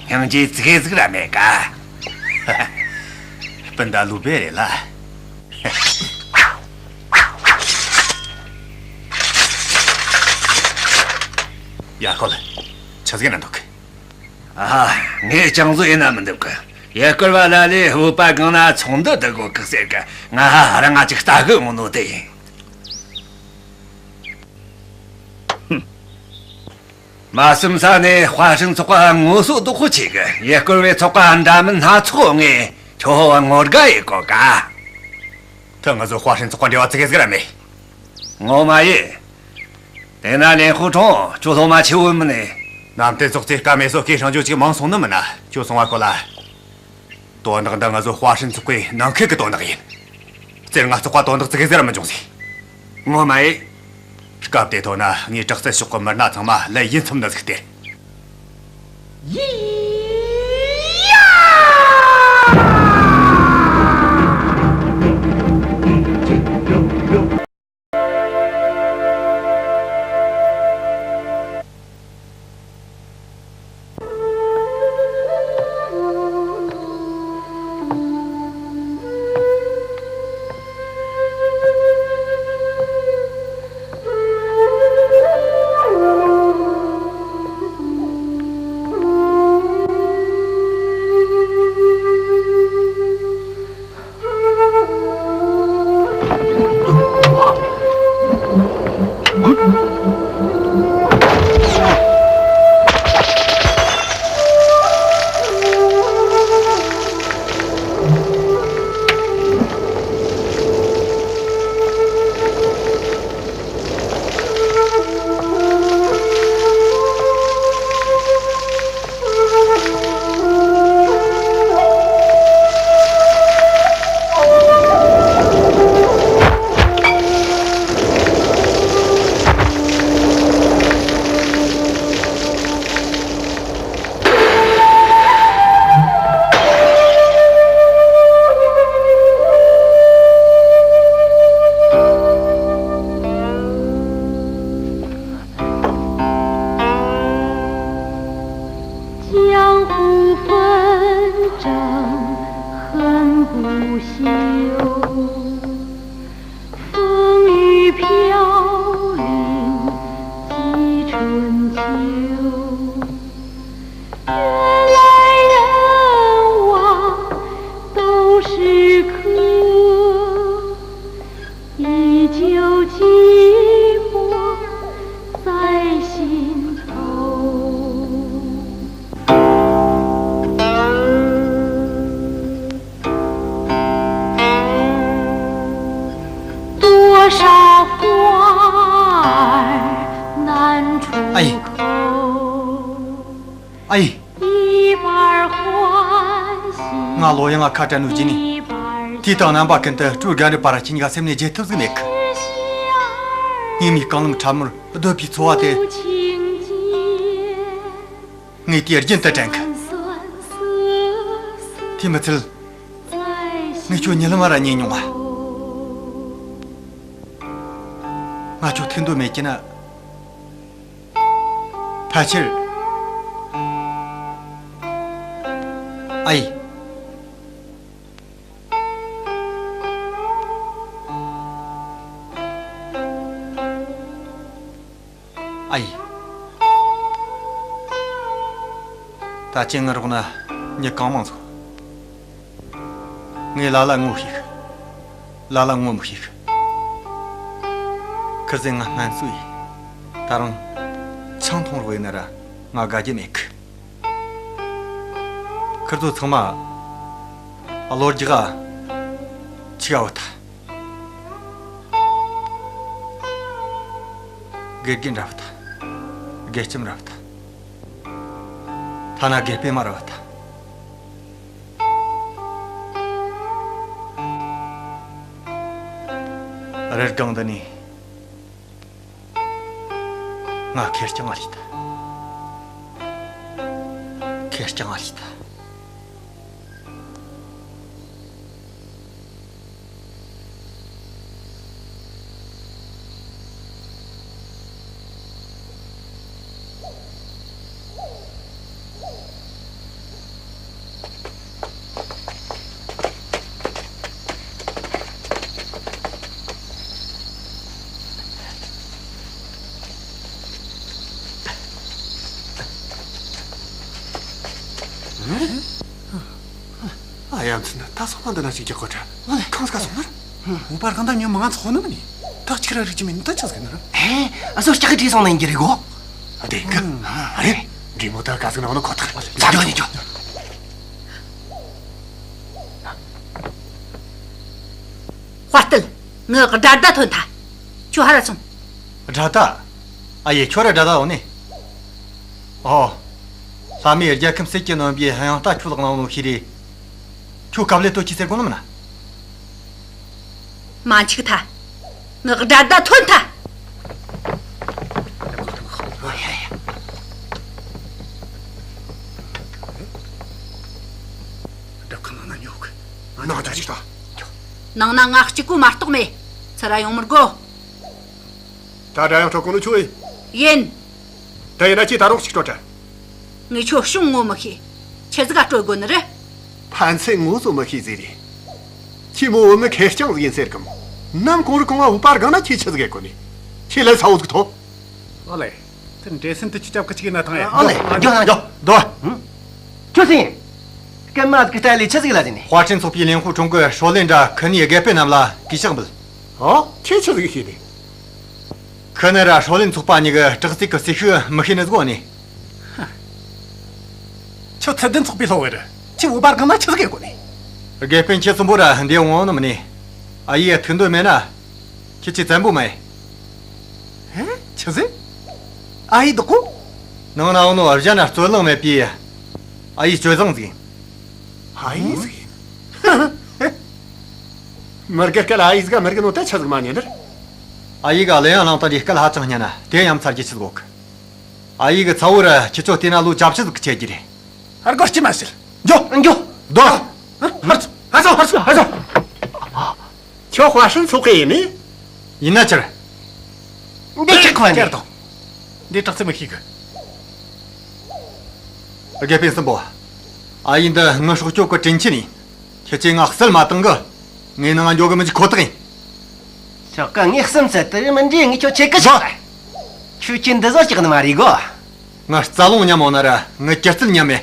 སྙིང་རྗེ་ཙིག་གེ་ཟིག་ར་མེད་ཀ། སྤུན་ཟླ་ལུ་བེ་རེད་ལ། ཡ། ཁོ་ལ་ཆི་ཟིག་ན་འདུག་གི། ཨ། ངས་ཅང་བཟོ་ཡེ་ན་མི་འདུག་གི། ཡེ་སྐོར་བ་ལ་ལས་བོད་པ་གང་ན་ཚོང་འདུ་འདི་གོ་གི་ཟེར་གི། ང་ཧ་རང་ང་ཅིག་ལྟ་གི་འོང་ནོ་དེ་ཡིན། མ་སུམ་ས་ནས་ཧྭ་ཧྲན་ཚོགས་པ་ངོ་སོ་རྡོག་ཁོ་ཆེ་གི། ཡེ་སྐོར་བའི་ཚོགས་པ་འདྲ་མིན་སྣ་ཚོགས་ངས་ཁྱོ་ངོ་དགའ་ཡེ་གོ་ག། ཐུ་ང་ཚོ་ཧྭ་ཧྲན་ཚོགས་པ་འབྲེལ་བ་ཙིག་གེ་ཟིག་ར་མེད། ངོ་མ་ཡེ། དེ་ན་ལེན་ཧུ་ཁྲོང་ཁྱོ་སློབ་མ་ཆེ་བོ་མིན་ནི། ནམ་དེ་ཚོགས་ཚེ་ཀ་མེད་སོ་སྐྱེས་སྲང་ཇོ་ཅིག་མང་སོང་ནི་མིན་ན། ཁྱོ་སོང་བ་ཁོ་ལ། དོན་དག་འདི་ང་ཚོ་ཧྭ་ཧྲན་ཚོགས་པའི་ནང་ཁུལ་གྱི་དོན་དག་ཡིན། རྩེར་ང་ཚོགས་པ་དོན་དག་ཙིག་གེ་ཟིག་ར་མི་འབྱུང་ཟིག། ངོ་མ་ཡེ། སྐབས་དེ་ཐོག་ན་ངས་དྲག་རྩལ་ཕྱོགས་ཀྱི་མི་སྣ་ཚང་མ་ལས་ཡིན་ཚུམ་ནི་ཟིག་སྟེར། ཡི་ཡ། ཨ་ཡེ། ཨ་ཡེ། ང་ལོ་ཡང་ང་ཁ་བྲལ་ནོ་རྗེས་ནས། དུས་དང་རྣམ་པ་ཀུན་ཏུ་སྤྲོ་དགའ་འདྲ་བར་གྱི་ཉི་ག་སེམས་ནས་བརྗེད་ཐུབ་ཟིག་མེད་གི། སྙིགས་མའི་རྐང་ལམ་ཁྲ་མོར་སྡོད་པའི་འཚོ་བ་དེ། ངས་དུས་རྒྱུན་དུ་དྲན་གི། དེ་མི་ཚད། ངས་ཁྱོད་ཉི་ལམ་ར་རྙེད་མྱོང་ང་། ང་ཁྱོད་ཐུག་འདོད་མེད་ཀྱི་ན། ཕལ་ཆེར། ཨ་ཡེ། ཨ་ཡེ། ད་ཅི་ང་རོགས་ན་མྱི་གང་མང་ཚོ། ངས་ལ་ལ་ངོ་ཤེས་གི། ལ་ལ་ངོ་མི་ཤེས་གི། ཁིར་ཟེ་ང་སྨན་གསོ་ཡིན། ད་རུང་ཆང་འཐུང་རོགས་ཡིན་ན་ར་ང་དགའ་རྒྱུ་མེད་གི། ཁིར་ཚོ་ཚང་མ་བློ་རྒྱག་ཆི་ག་བུད་ཐལ། དགེ་རྒན་ར་བུད་ཐལ། དགེ་ལྕམ་ར་བུད་ཐལ། ཐ་ན་དགེ་སྤུན་མ་ར་བུད་ཐལ། རེས་གང་འདི་ནས། ང་ཁེར་རྐྱང་ང་ལུས་ཐལ། ཁེར་རྐྱང་ང་ལུས་ཐལ། ཡ་མཚན་ད་སོང་ན་འདི་ན་ཞིག་རྒྱག་གོ་ཁྲ། ཨོ་ལེ། ཁང་སྐལ་སོང་ན་ར། འུ་པར་གང་ད་ཉོ་མང་ཚོགས་ནི་མིན་ནི། ད་གཅིག་ར་རིག་ཅི་མིན་ད་ཆགས་གི་ནི་ར། ཨེ། ཨ་སོ་ལྕགས་ཀྱི་བྲིས་སོང་ན་ཡིན་གྱི་རེད་གོ། ཨ་དེ་གི། ཨ་རེ། འདྲེ་མོ་ད་ག་ཟིག་ནང་ནི་ཁོ་ཐག་རེད། ལ་འགྱོ་ནི་འགྱོ། དཔའ་རྟུལ། ངའི་དགྲ་ཟླ་ཐོན་ཐལ། ཁྱོད་ཧ་ར་སོང་། དགྲ་ཟླ། ཨ་ཡེ་ཁྱོད་ར་དགྲ་ཟླ་ཡོང་ནི། ཨོ། ལྷ་མོས་རྒྱལ་ཁམས་ཟིལ་གྱིས་གནོན་པའི་དབྱངས་རྟ་ཁྱོད་ལག་ནང་ལོག་ཤི་རེ། ཁྱོད་སྐབས་ལས་ལྟོ་ཅི་ཟེར་གོ་ནི་མིན་ན། མ་འཆུག་ཐལ། ངའི་དགྲ་ཟླ་ཐོན་ཐལ། སྒྲུབ་ཁང་ནང་ན་ཉོ་གི། ནང་ད་ཅིག་ད། ནང་ན་ང་གཅིག་པོ་མ་གཏོགས་མེད། ཚུར་ར་ཡོང་མི་དགོས། ད་དགྲ་ཡང་སྤྲོད་གོ་ནི་ཁྱོད་ཡིན། ཡིན། དེ་ཡིན་ན་ཁྱོས་ད་རུང་གཅིག་སྤྲོད་དྲ། ངས་ཁྱོད་གཞུང་ངོ་མི་ཤེས། ཆི་ཟིག་ག་སྤྲོད་དགོས་ནི་རེད། ཕན་ཚུན་ངོ་ཚོ་མི་ཤེས་ཟེར་རེད། ཁྱོས་མོ་བོ་མི་ཁེར་རྐྱང་ཟིག་ཡིན་ཟེར་གམ། ནམ་གུང་རུ་གོང་བ་བུ་པར་གང་ན་ཁྱོས་ཆི་ཟིག་ཡེད་གོ་ནི། ཁྱོས་ལས་ཚ་བོ་ཟིག་ཐོབ། ཨོ་ལེ། དེ་འདྲེ་སྲིན་དུ་ཁྱོད་ཅབ་ཀི་ཅིག་ཡིན་ན་ཐང་ཡ། ཨོ་ལེ། འགྱོ་ན་འགྱོ། འགྱོ། ཁྱོད་སུ་ཡིན། རྐུན་མ་ཟིག་གི་སྟ་ལས་ཆི་ཟིག་ལ་ཟིན་ནི། དཔའ་སྤྲིན་ཚོགས་པའི་ལེན་ཧུ་ཁྲོང་གི་ཧྲོ་ལེན་དྲ་ཁི་ནི་དགེ་སྤེ་རྣམས་ལ་གུས་ཕྱག་འབུལ། ཨོ། ཁྱོས་ཆི་ཟིག་ཤེས་ནི། ཁི་ནི་ར་ཧྲོ་ལེན་ཚོགས་པ་གཉིས་གི་དྲག་རྩལ་གི་རྩིས་ཤིག་མི་ཤེས་ནི་ཟིག་ནི། ཁྱོད་ཚད་ལྡན་ཚོགས་པའི་སློབ་བུ་རེད། ཁྱོས་བུ་པར་གང་ན་ཆི་ཟིག་ཡེད་གོ་ནི། དགེ་སྤེ་ཁྱེད་གསུམ་པོ་ར་འདི་འོང་ནི་མིན་ནི། ཨ་ཡེ་ཐུག་འདོད་མེད་ན། ཁྱེད་ཀྱིས་བཙན་པོ་མ་ཡེ། ཧེ། ཆི་ཟིག་ཨ་ཡེ་བདག་པོ། ནང་ན་འོ་ནོ་གཞན་ན་རྩོད་གླེང་མེད་པའི་ཨ་ཡེ་སྤྱོད་བཟང་ཟིག་ཡིན། ཨ་ཡེ་ཟིག་ཡིན། མི་དགེ་སྐད་ལ་ཨ་ཡེ་ཟིག་མི་དགེ་ནོ་ད་ཆི་ཟིག་མ་ཉན་ནི་རེད། ཨ་ཡེ་གི་གླུ་དབྱངས་བླངས་སྟངས་འདི་སྐད་ཧ་ཅང་སྙན་ན་དེ་ཡ་མཚར་རྒྱུ་ཆི་ཟིག་ཡོད་གི། ཨ་ཡེ་གི་ཚ་བོ་ར་ཁྱེད་ཚོ་བལྟས་ན་ལོ་བརྒྱད་ཅུ་ཟིག་གི་ཆེ་རྒྱུ་རེད། ཨ། སྒོ་ཕྱེ་མ་བྱེད། འགྱོ། འགྱོ། སྡོད། ཧར་སོང་། ཧར་སོང་། ཧར་སོང་། ཧར་སོང་། ཁྱོད་དཔའ་སྤྲིན་ཚོགས་པའི་ཡིན་ནི། ཡིན་ན་ཆི་རེད། འདི་ཆག་པ་ནི། ཁྱེར་དང་། འདི་དྲག་རྩལ་མི་ཤེས་གི། དགེ་སྤེ་གསུམ་པོ། ཨ་ཡེ་འདི་ངའི་སྲོག་སྐྱོབ་གི་དྲིན་ཆེན་ཡིན། ཁྱེད་ཀྱིས་ང་བསད་མ་བཏང་གི། ངའི་ནང་ང་འགྱོ་གི་མི་འཇུག་ཁོ་ཐག་ཡིན། ཆོག་གི། ངས་གསུམ་བསད་དེ་མི་འདྲ། ངས་ཁྱོད་ཆེ་གི་ཤོག་ཁྱོད་ཀྱིས་འདི་ཟོ་ཅིག་ནི་མ་རེད་གོ། ང་རྩ་རླུང་ཉམས་ཡོང་ན་ར་ངའི་སྒྱུ་རྩལ་ཉམས་མེད།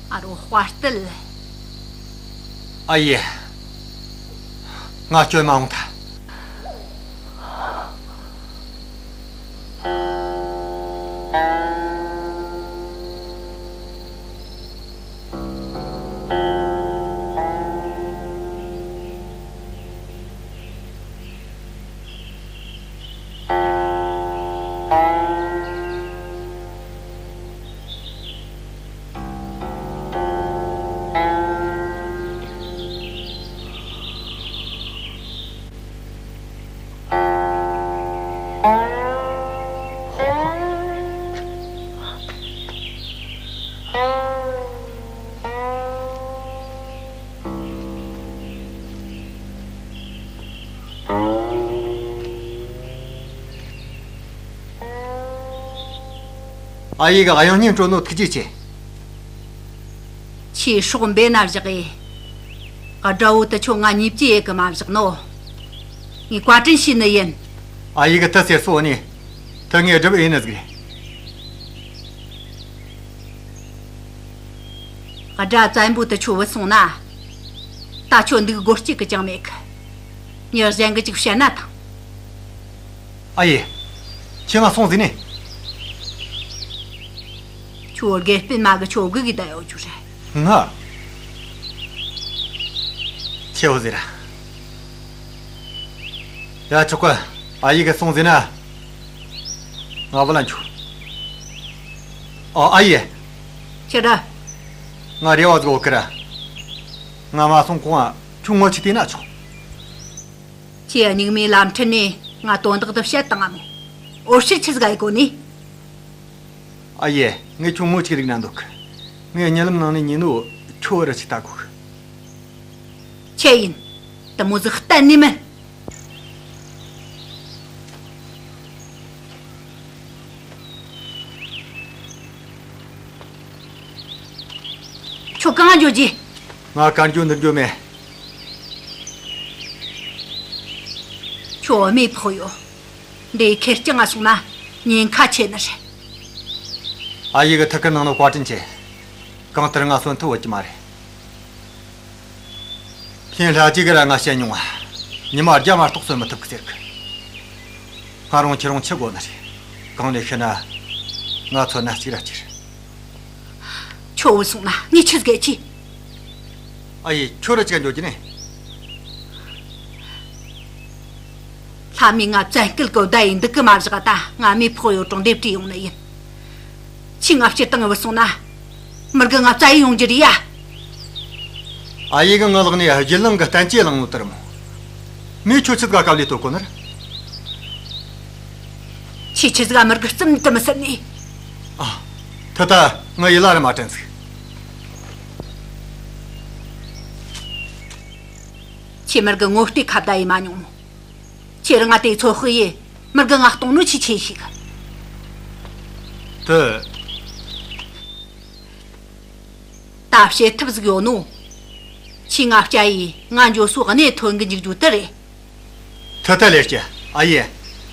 ཨ་རོ་དཔའ་རྟུལ། ཨ་ཡེ། ང་སྐྱོན་མ་འོང་ད། ཨ་ཡེ་གི་གཡང་སྙིང་དྲོ་ནོ་ཐུགས་རྗེ་ཆེ། ཁྱོས་སྲོག་འབེན་ན་བཞག་གི། དགྲ་བོ་དེ་ཁྱོད་ང་གཉིས་ཀྱིས་ཡེ་གི་མ་བཞག་ནོ། ངས་བཀའ་དྲིན་ཞུས་ནི་ཡིན། ཨ་ཡེ་གི་དེ་ཟེར་སོང་ནི། དེ་ངས་སྒྲུབ་ཡིན་ནི་ཟིག་རེད། དགྲ་བཙན་པོ་དེ་ཁྱོད་བུད་སོང་ན། ད་ཁྱོད་འདུག་སྒོ་གཅིག་གི་ཅང་མེད་གི། མྱི་གཞན་གི་ཅིག་བཤད་ན་ཐང་། ཨ་ཡེ། ཁྱོས་ང་སོང་ཟིན་ནི། ཁྱོད་དགེ་སྤུན་མ་གི་ཁྱོད་སྒུག་གི་བསྡད་ཡོད་རྒྱུ་རེད། ང་། ཁྱེའུ་ཟེར་ར། ཡ་ཆོག་གི། ཨ་ཡེ་གི་སོང་ཟིན་ན། ང་བུད་ལ་འགྱོ། ཨ། ཨ་ཡེ། ཁྱེད་ར། ང་རེ་བ་ཟིག་ཡོད་གི་ར། ང་མ་སོང་གོང་ང་ཁྱོད་ངོ་ཆི་བལྟས་ན་ཆོག་ཁྱེད་སྙིགས་མའི་ལམ་ཁྲིད་ནས་ང་དོན་དག་འདི་བཤད་བཏང་ང་མོ། འོ་ཕྱིར་ཆི་ཟིག་ཡེ་གོ་ནི། ཨ་ཡེ། ངས་ཁྱོད་ངོ་གཅིག་རིག་ན་འདོད་གི། ངས་རྨི་ལམ་ནང་ནས་ཉན་ནོ། ཁྱོད་བུ་ར་ཅིག་ལྟ་གོ་གི། ཆི་ཡིན། དེ་མོ་ཟིག་གཏན་ནས་མིན། ཁྱོད་གང་འགྱོ་རྒྱུ། ང་གར་འགྱོ་འདིར་འགྱོ་མེད། ཁྱོད་བུད་མེད་ཕོག་ཡོད། འདི་ཁེར་རྐྱང་ང་སོང་ན་ཉེན་ཁ་ཆེ་ནི་རེད། ཨ་ཡེ་གི་ཐུགས་ཁུར་གནང་ནོ་བཀའ་དྲིན་ཆེ། གང་ལྟར་ང་གསོན་ཐབས་བོད་ཀྱི་མ་རེད། ཁྱེད་ལྷ་རྗེ་གི་ར་ང་བཤད་མྱོང་བ། ཉི་མ་བརྒྱ་མ་གཏོགས་གསོན་མི་ཐུབ་གི་ཟེར་གི། སྔ་རུང་ཁྱེད་རང་ཆི་དགོ་ནི་རེད། གང་ལས་ཤི་ན། ང་ཚོ་ན་གཅིག་ར་གཅིག་རེད། ཁྱོད་བུད་སོང་ན་ངས་ཆི་ཟིག་ཡེ་རྒྱུ། ཨ་ཡེ། ཁྱོད་ར་ཅིག་འགྱོ་རྒྱུ་ནས། ལྷ་མོས་ང་བཙན་སྐུལ་གི་བསྡད་ཡིན་འདུག་གི་མ་བཞག་ད་ང་རྨི་ཕོག་ཡོད་རུང་འདེབས་བྲིས་ཡོང་ནི་ཡིན། ཁྱོས་ང་སྤྱིར་བཏང་བུད་སོང་ན། མི་རྒན་ང་བཙལ་ཡེ་ཡོང་རྒྱུ་རེད་ཡ། ཨ་ཡེ་གི་ངའི་ལག་ནས་རྒྱུ་ལང་གི་གཏན་གྱི་བླངས་ནོ་དེ་རེད་མོ། མོས་ཁྱོད་ཆི་ཟིག་ག་དཀའ་ལས་གཏོད་གོ་ནི་རེད། ཁྱོས་ཆི་ཟིག་ག་མི་རྒན་རྩིབ་ནས་དེ་མི་ཟེར་ནས། ཨ། ད་ལྟ་ངའི་ཡིད་ལ་ར་མ་དྲན་ཟིག། ཁྱོས་མི་རྒན་ངོ་བལྟས་ཁ་བརྡ་ཡེ་མ་མྱོང་མོ། ཁྱོས་རང་ང་དེ་ཚོད་དཔག་ཡེ། མི་རྒན་ང་གཏོང་ནོ་ཆི་ཆི་ཞིག། དེ། ད་བྱེད་ཐབས་ཟིག་ཡོད་ནོ། ཁྱོས་ང་བསྐྱལ་ཡེ་ང་འགྱོ་སོ་གནས་ཐོན་གི་འཇུག་རྒྱུ་དེ་རེད། ཐ་ཐ་ལས་སྐྱེ། ཨ་ཡེ།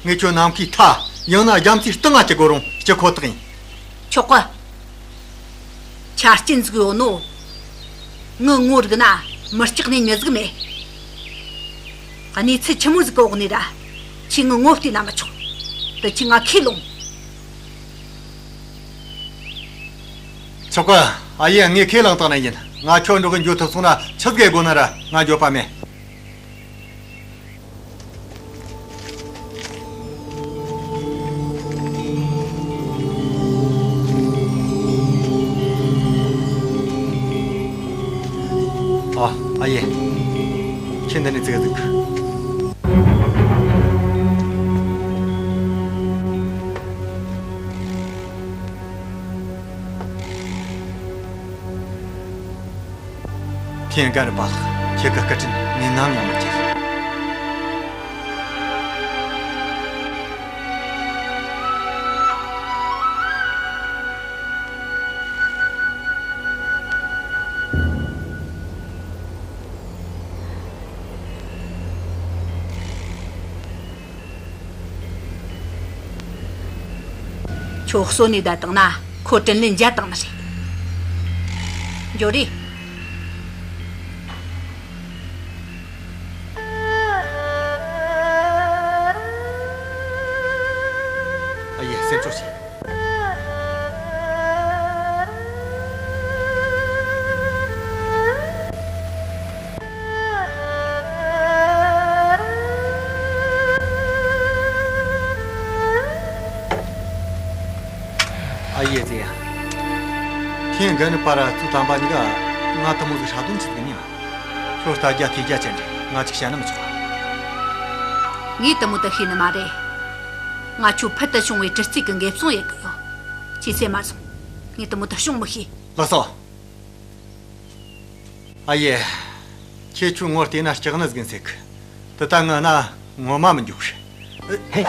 ངས་ཁྱོད་ནམ་མཁའི་མཐའ། ཡང་ན་རྒྱ་མཚོའི་གཏིང་ང་སྐྱེལ་དགོས་རུང་སྐྱེལ་ཁོ་ཐག་ཡིན། ཆོག་གི། ཆ་རྐྱེན་ཟིག་ཡོད་ནོ། ངའི་ངོ་རིག་ན་མི་སྐྲག་ནི་མྱི་ཟིག་མེད། གནས་ཚུལ་ཆི་མོ་ཟིག་གི་འོག་ནས་ར། ཁྱོས་ངའི་ངོ་བལྟས་ན་མི་ཆོག། དེ་ཁྱོས་ང་ཁས་ལོངས། ཆོག་གི། ཨ་ཡེ། ངས་ཁས་བླངས་བཏང་ནི་ཡིན། ང་ཁྱོད་འགྲོགས་གི་འགྱོ་ཐུབ་སོང་ན་ཆི་ཟིག་ཡེ་དགོ་ན་ར་ང་འགྱོད་པ་མེད། ཨ། ཨ་ཡེ། ཁྱོད་འདི་ནས་ཙིག་གེ་འདུག། ཐེན་ག་རུ་པ་ལགས། ཁྱེད་ཀྱི་བཀའ་དྲིན་ངས་ནམ་ཡང་མི་བརྗེད། ཁྱོད་གསོན་ནས་བསྡད་བཏང་ན་ཁོ་དྲིན་ལན་འཇལ་བཏང་ནི་རེད། འགྱོ་རེ། ཨ་ཡེ། སེམས་ཆུང་བྱོས། ཨ་ཡེ་ཟེར་ཡ། ཐེན་ག་ནི་པ་ར་ཚུ་དམ་པ་གཉིས་ཀ་ང་དེ་མོ་ཟིག་ཧྲ་དོན་ཆི་ཟིག་ཉན། ཁྱོད་ལྟ་རྒྱ་ཐོས་རྒྱ་ཅན་རེད། ང་ཅིག་བཤད་ན་མི་ཆོག་ཨ། ངས་དེ་མོ་དེ་ཤེས་ནི་མ་རེད། ང་ཁྱོད་ཕུལ་དུ་བྱུང་བའི་གྲི་རྩིས་ཀྱི་འགེབས་སྲུང་ཡེ་གི་ཡོད། ཁྱོས་སེམས་མ་ཟུངས། ངས་དེ་མོ་དེ་བྱུང་མི་ཤེས། ལགས་སོ། ཨ་ཡེ། ཁྱེད་ཆོའི་ངོ་བལྟས་ན་སྐྲག་ནི་ཟིག་ཡིན་ཟེར་གི། དེ་ད་ངི་ན་ངོ་མ་མི་འཇུག་གི། ཧེ།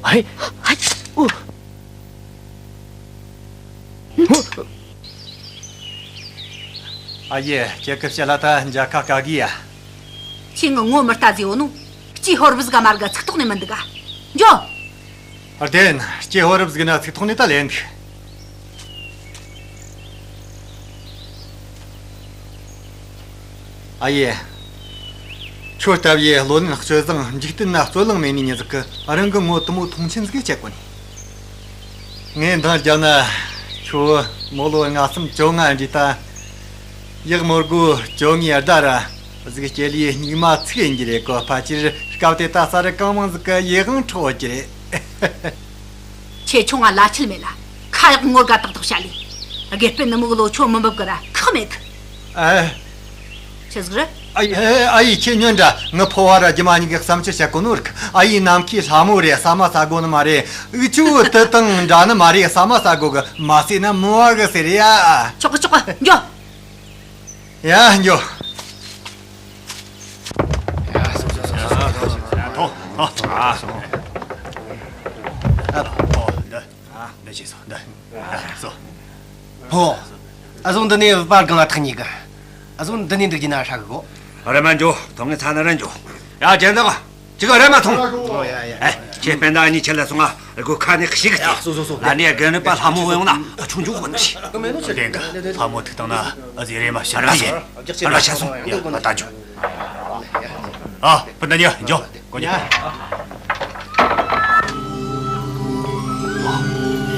ཧེ། ཨོ། ཨ་ཡེ། ཁྱེད་ཀྱི་བཤད་ལ་ད་མཇལ་ཁ་དཀའ་གི་ཡ། ཁྱོས་ངི་ངོ་མི་ལྟ་ཟེར་བོ་ནོ། སྐྱེས་ཕོ་རབ་ཟིག་ག་མ་ར་ག་ཚིག་ཐོག་ནས་མི་འདུག་ག་འགྱོ། བདེན། སྐྱེས་ཕོ་རབ་ཟིག་ན་ཚིག་ཐོག་ནས་ད་ལེན་གི། ཨ་ཡེ། ཁྱོད་ལྟ་བུའི་བློ་ནན་སྤྱོད་བཟང་འཇིག་རྟེན་ན་རྩོད་གླེང་མེད་ནི་མྱི་ཟིག་གིས་རང་གི་ངོ་དེ་མོ་མཐོང་ཆེན་ཟིག་བྱེད་གོ་ནི། ངས་འདང་བརྒྱབ་ན། ཁྱོད་མོ་ལོ་ལྔ་བཅུ་ང་འདྲ་ད། ཡག་མོ་སྒོ་བཅོ་ལྔའི་ཟླ་ར། གཟུགས་སྐྱེ་ལེ་སྨྱུག་མ་ཚིག་ཡིན་གྱི་རེད་གོ། ཕལ་ཆེར་སྐབས་དེ་ད་ས་རུ་གང་མང་ཟིག་གི་ཡིད་དབང་འཕྲོག་གི་རེད། ཁྱེད་ཆུང་ང་ལ་ཆེ་མེད་ལ། ཁ་ཡག་ངོ་དགའ་ཏག་ཏག་བྱ་ལེ། དགེ་སྤུན་ནུ་མོ་གི་ལོ་ཆོ་མི་འབབ་གི་ར་ཁག་མེད་གི། ཨ། ཆི་ཟིག་རེད། ཨ་ཡེ། ཨ་ཡེ། ཁྱེད་ཉོན་དྲ། ངི་ཕོ་བ་ར་རྒྱུ་མ་གཉིས་ཀྱིས་བསམ་ཚུལ་བཤད་གོ་ནོ་རིག་ཨ་ཡེ་ནམ་མཁའི་ལྷ་མོ་རེད། ཟ་མ་ཟ་དགོ་ནི་མ་རེད། འུ་ཆོ་དེ་དང་འདྲ་ནི་མ་རེད། ཟ་མ་ཟ་དགོ་གི། མ་ཟོས་ན་མི་བ་གི་ཟེར་ཡ། ཆོག་གི། ཆོག་གི། འགྱོ། ཡ། འགྱོ། ཐོ། ཐོ། ཨ། ཨ། འདི། ཨ། འདི་བྱས་སོ། འདི། འདི་སོ། ཧོ། ཨ་ཟོ་འདི་ནས་བུ་པར་གང་ལ་ཐག་ཉེ་གི། ཨ་ཟོ་འདི་ནས་འདུག་རྒྱུ་ན་ཧྲ་གི་གོ། རེམ་མ་འགྱོ། ཐོང་ངེ་ཚ་ན་ར་འགྱོ། ཡ། ཇན་དང་། ཅིག་རེམ་མ་ཐོང་། ཨོ་ཡ་ཡ། ཨེ། ཁྱེད་སྤུན་ཟླ་གཉིས་ཆེད་ལ་སོང་ང་། སྒོ་ཁ་ནས་ཤིག་གི། ཡ། སོ་སོ་སོ། ལ་ནས་རྒན་རབས་པ་ལྷ་མོ་ཡོང་ན་ཆུང་ཆུང་གོ་ནི་ཤི། ལྡན་གི། ལྷ་མོ་ཐུག་བཏང་ན་ཨ་ཟེ་རེམ་མ་ཤར་ར་ཡིན། ར་ཤ་སོང་། ཡ། ང་ད་འགྱོ། ཨ། སྤུན་ཟླ་གཉིས་འགྱོ། གོ་ཉ།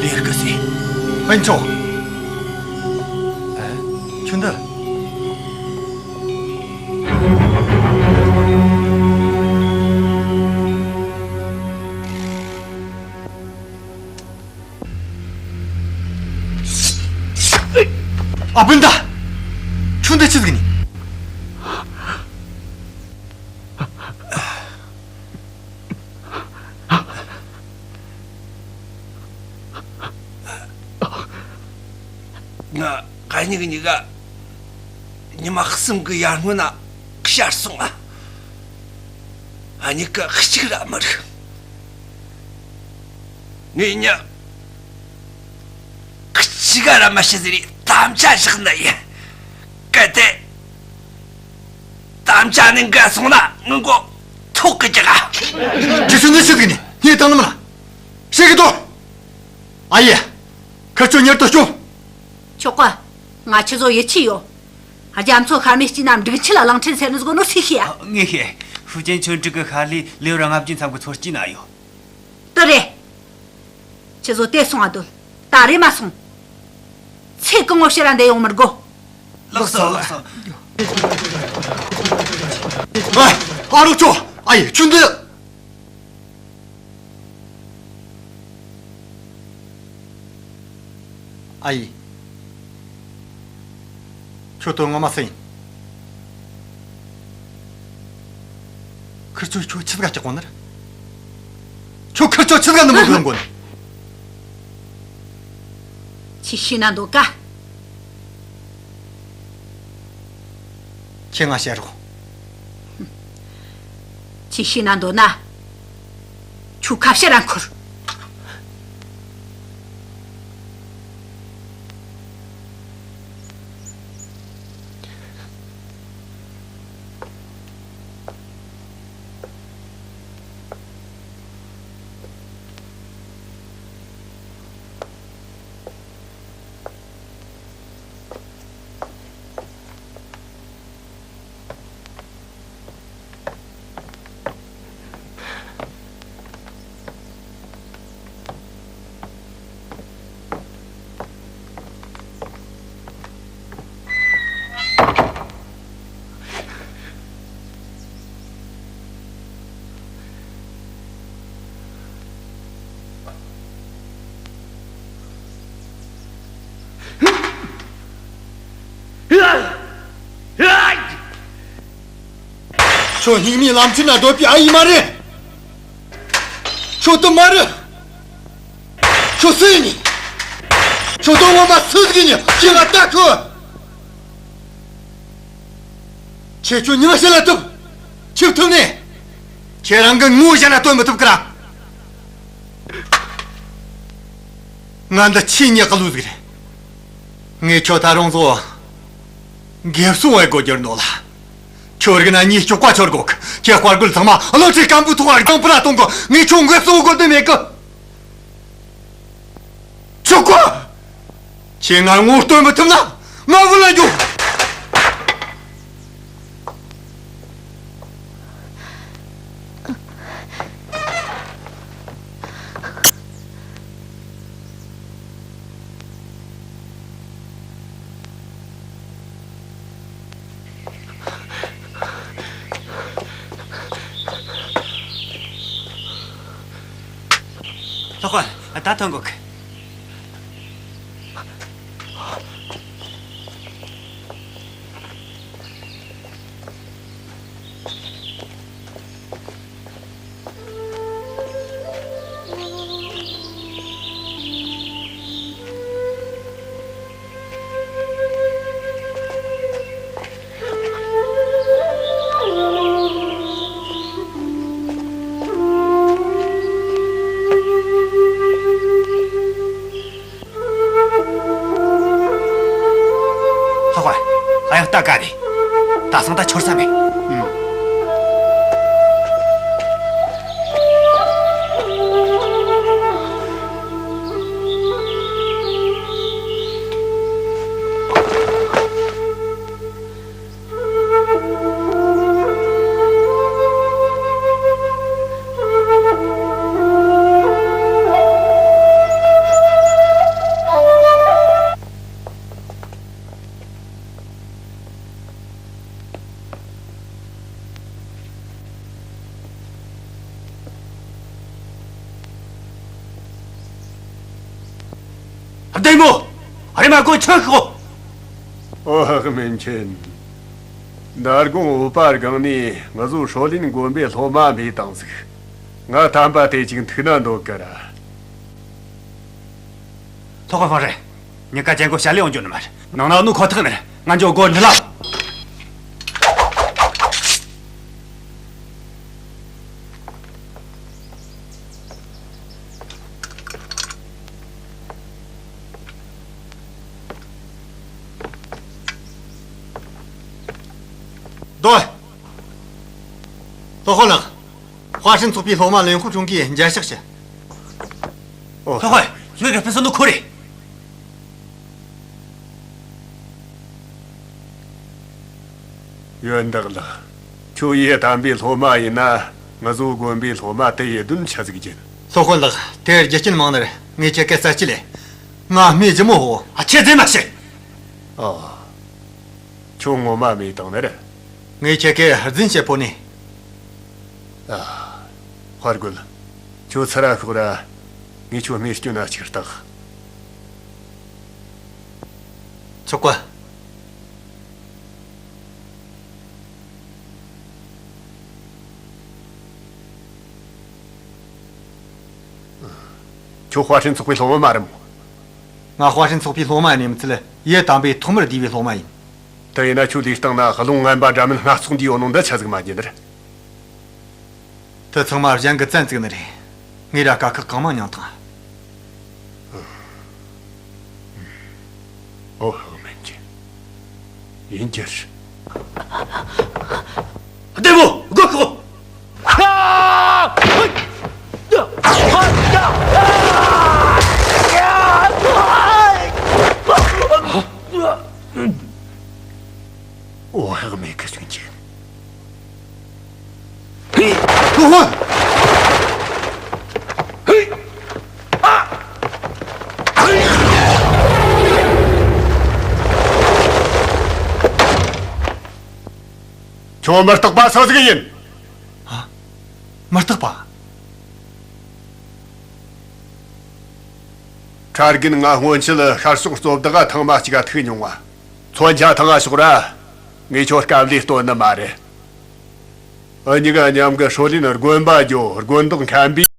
ལེར་གི་སི། སྤུན་ཆུང་། ཨ། ཁྱོད་འདི། ཨ། སྤུན་ཟླ། ཁྱོད་འདི་ཆི་ཟིག་ནི། ང་གཉིས་ཀྱི་གཉིས་ཀ་ཉི་མ་གསུམ་གི་ཡར་སྔོན་ན་ཤར་སོང་ང་། ཨ། གཉིས་ཀ་གཅིག་ར་མི་རིག་ངས་ཉ་གཅིག་ར་མ་ཤི་ཟེར་རེ་དམ་བཅའ་བཞག་ནི་ཡིན། གལ་ཏེ་དམ་བཅའ་ནས་འགལ་སོང་ན་ངི་མགོ་ཐོག་གི་རྒྱག་ག་ཇི་སྲིད་ནི་ཤི་ཟིག་ནི་ངས་དང་ནི་མ་ན་ཤི་གི་དོ། ཨ་ཡེ། ཁིར་ཆོ་མྱུར་དུ་སྐྱོབ། ཆོག་ག་ང་ཆི་ཟོ་ཡིད་ཆེས་ཡོད། རྒྱ་མཚོ་ཤར་མའི་དཀྱིལ་ན་འབྲུག་ཆུ་ལ་གླིང་ཕྲན་ཟེར་ནི་ཟིག་ནོ་སུས་ཤེས་ཡ། ངས་ཤེས། ཧྥུ་ཅན་ཆོས་འབྲུག་གི་ཤར་ལྷོའི་ལེའུ་ར་ལྔ་བརྒྱའི་མཚམས་གི་མཚོ་དཀྱིལ་ན་ཡོད། དེ་རེད། ཁྱེད་ཚོ་དེ་སོང་ང་སྡོད། ད་རེས་མ་སོང་། ཚེ་གང་བོ་ཕྱིར་ར་འདི་ཡོང་མི་དགོ། ལགས་སོ། ལགས་སོ། ཨ། ཨ་རོགས་ཚོ། ཨ་ཡེ། ཁྱོད་འདི། ཨ་ཡེ། ཁྱོད་དོན་ངོ་མ་སུ་ཡིན། ཁིར་ཆོ་ཁྱོད་ཆི་ཟིག་ག་སྐྲག་གོ་ནི་རེད། ཁྱོད་ཁིར་ཆོ་ཆི་ཟིག་ག་ནུ་མོ་གི་ཡོང་གོ་ནི། ཁྱོས་ཤེས་ན་འདོད་ག་ཁྱོས་ང་བཤད་རོགས། ཁྱོས་ཤེས་ན་འདོད་ན། ཁྱོའི་ཁ་ཕྱིར་ར་འཁོར། ཁྱོད་སྙིགས་མའི་ལམ་ཆེན་ན་སྡོད་པའི་ཨ་ཡེ་མ་རེད། ཁྱོད་དེ་མ་རེད། ཁྱོད་སུ་ཡིན་ནི། ཁྱོད་དོན་ངོ་མ་སུ་ཟིག་ཡིན་ནི། ཁྱོས་ང་ལྟ་གོ། ཁྱོས་ཁྱོད་མྱིང་བཤད་ལ་ཐུབ། ཆིབས་ཐུབ་ནས། ཁྱོད་རང་གི་ངོ་བཤད་ན་སྟོན་མི་ཐུབ་གི་ར། ང་འདི་ཆེས་ཉེ་གི་ལུས་ཟིག་རེད། ངས་ཁྱོད་ད་རུང་བཟོ། འགེབས་སྲུང་བའི་སྒོ་འགྱུར་ནོ་ལ། ཁྱོད་རིག་ན་ངའི་སྐྱོབ་པ་ཆོར་གོ་གི། ཁྱེད་དཔའ་རྒོད་ཚང་མ་བློ་གྲོས་སྐམ་པོའི་ཐོག་ལ་གདོང་ཕུ་ལ་གཏོང་གོ། ངས་ཁྱོད་འགེབས་སྲུང་དགོས་དོན་མེད་གི། ཆོག་གོ། ཁྱེད་ང་ངོ་སྟོན་མི་ཐུབ་ན་ང་བུད་ལ་འགྱོ། ལྷག་པ། ད་ཐོན་གོ་གི། ད་སང་ད་འཆོར་ས་མེད། ཨུམ། བདེ་མོ། རེམ་མ་གོ་ཆོག་གོ། ཨོ་ཧ་མན་ཆེན། ནར་གུང་འོད་པ་སྒང་ནས་ང་ཚོ་ཧྲོ་ལིན་དགོན་པའི་སློབ་མ་མེད་དང་ཟིག། ང་དམ་པ་དེ་ཅིག་ཐུག་ན་འདོད་གི་ར། ཐོག་ཁ་ཧྥང་རེ། ཉི་ཀ་ཅན་གོ་ཞལ་ལས་འོང་རྒྱུ་ནི་མ་རེད། ནང་ན་ནུ་ཁོ་ཐག་ནི་རེད། ང་འཇོག་གོ་འདི་ལ། སྡོད། ལྷོ་ཧོ་ལགས། ཧྭ་ཧྲན་ཚོགས་པའི་སློབ་མ་ལེན་ཧུ་ཁྲུང་གིས་མཇལ་ཕྱག་བྱེད། ཨོ། ལྷོ་ཧོ། ངའི་གི་ཕུན་སུམ་ནུ་ཁོ་རེད། ཡོན་བདག་ལགས། ཁྱོད་ཡེ་དམ་པའི་སློབ་མ་ཡིན་ན། ང་ཚོ་དགོན་པའི་སློབ་མ་དེ་ཡེ་དོན་ཆི་ཟིག་ཡིན། སློབ་དཔོན་ལགས། དེར་རྒྱུ་རྐྱེན་མང་ནི་རེད། ངས་ཁྱེད་ཀ་རྩད་གཅོད་ལས། ང་སྨྲས་ཇི་མོ་ཧོ། ཨ། ཁྱེད་རྫུན་མ་བཤད། ཨ། ཁྱོད་ངོ་མ་མེད་དང་ནི་རེད། ངས་ཁྱེད་ཀ་རྫུན་བཤད་ཕོད་ནི། ཨ། དཔའ་རྒོད། ཁྱོད་ཚུར་ར་ཤོག་ར། ངས་ཁྱོད་རྨས་སྐྱོན་ན་ཅིག་བརྟག། ཆོག་ག། ཁྱོད་ཧྭ་ཧྲན་ཚོགས་པའི་སློབ་མ་མ་རེད་མོ། ང་ཧྭ་ཧྲན་ཚོགས་པའི་སློབ་མ་ཡིན་ནི་མི་ཚད། ཡེ་དམ་པའི་ཐོག་མར་བསྡུས་པའི་སློབ་མ་ཡིན། དེ་ཡིན་ན་ཁྱོད་ལུས་སྟེང་ན་རླུང་ངན་པ་འདྲ་མིན་སྣ་ཚོགས་འདུས་ཡོད་ནོ་འདི་ཆི་ཟིག་མ་ཡིན་ནི་རེད། དེ་ཚང་མ་གཞན་གྱིས་བཙན་བཙུགས་ནི་རེད། ངས་ར་དཀའ་ཁག་གང་མང་མྱངས་ཐང་། ཨོ་ཧོ་མན་ཆེན། ཡིན་རྒྱུ་རེད། བདེ་མོ། སྒོ་ཁོ། ཨོ་ཧོ་མན་ཆེན། ཧུ་ཧུ། ཁྱོད་མི་རྟག་པ་སུ་ཟིག་ཡིན། ཨ། མི་རྟག་པ། ཁྲ་རྒན། ང་སྔོན་ཆད་ཤར་ཕྱོགས་གཙོ་བདག་ག་ཐེངས་མ་གཅིག་ག་ཐུག་མྱོང་བ། མཚོན་ཆ་ཐང་ང་ཤོག་ར། ངས་ཁྱོད་སྐབས་ལས་སྟོན་ནི་མ་རེད། འུ་གཉིས་ཀ་མཉམ་གི་ཧྲོ་ལིན་དགོན་པ་འགྱོ། དགོན་བདག་མཁན་པོས་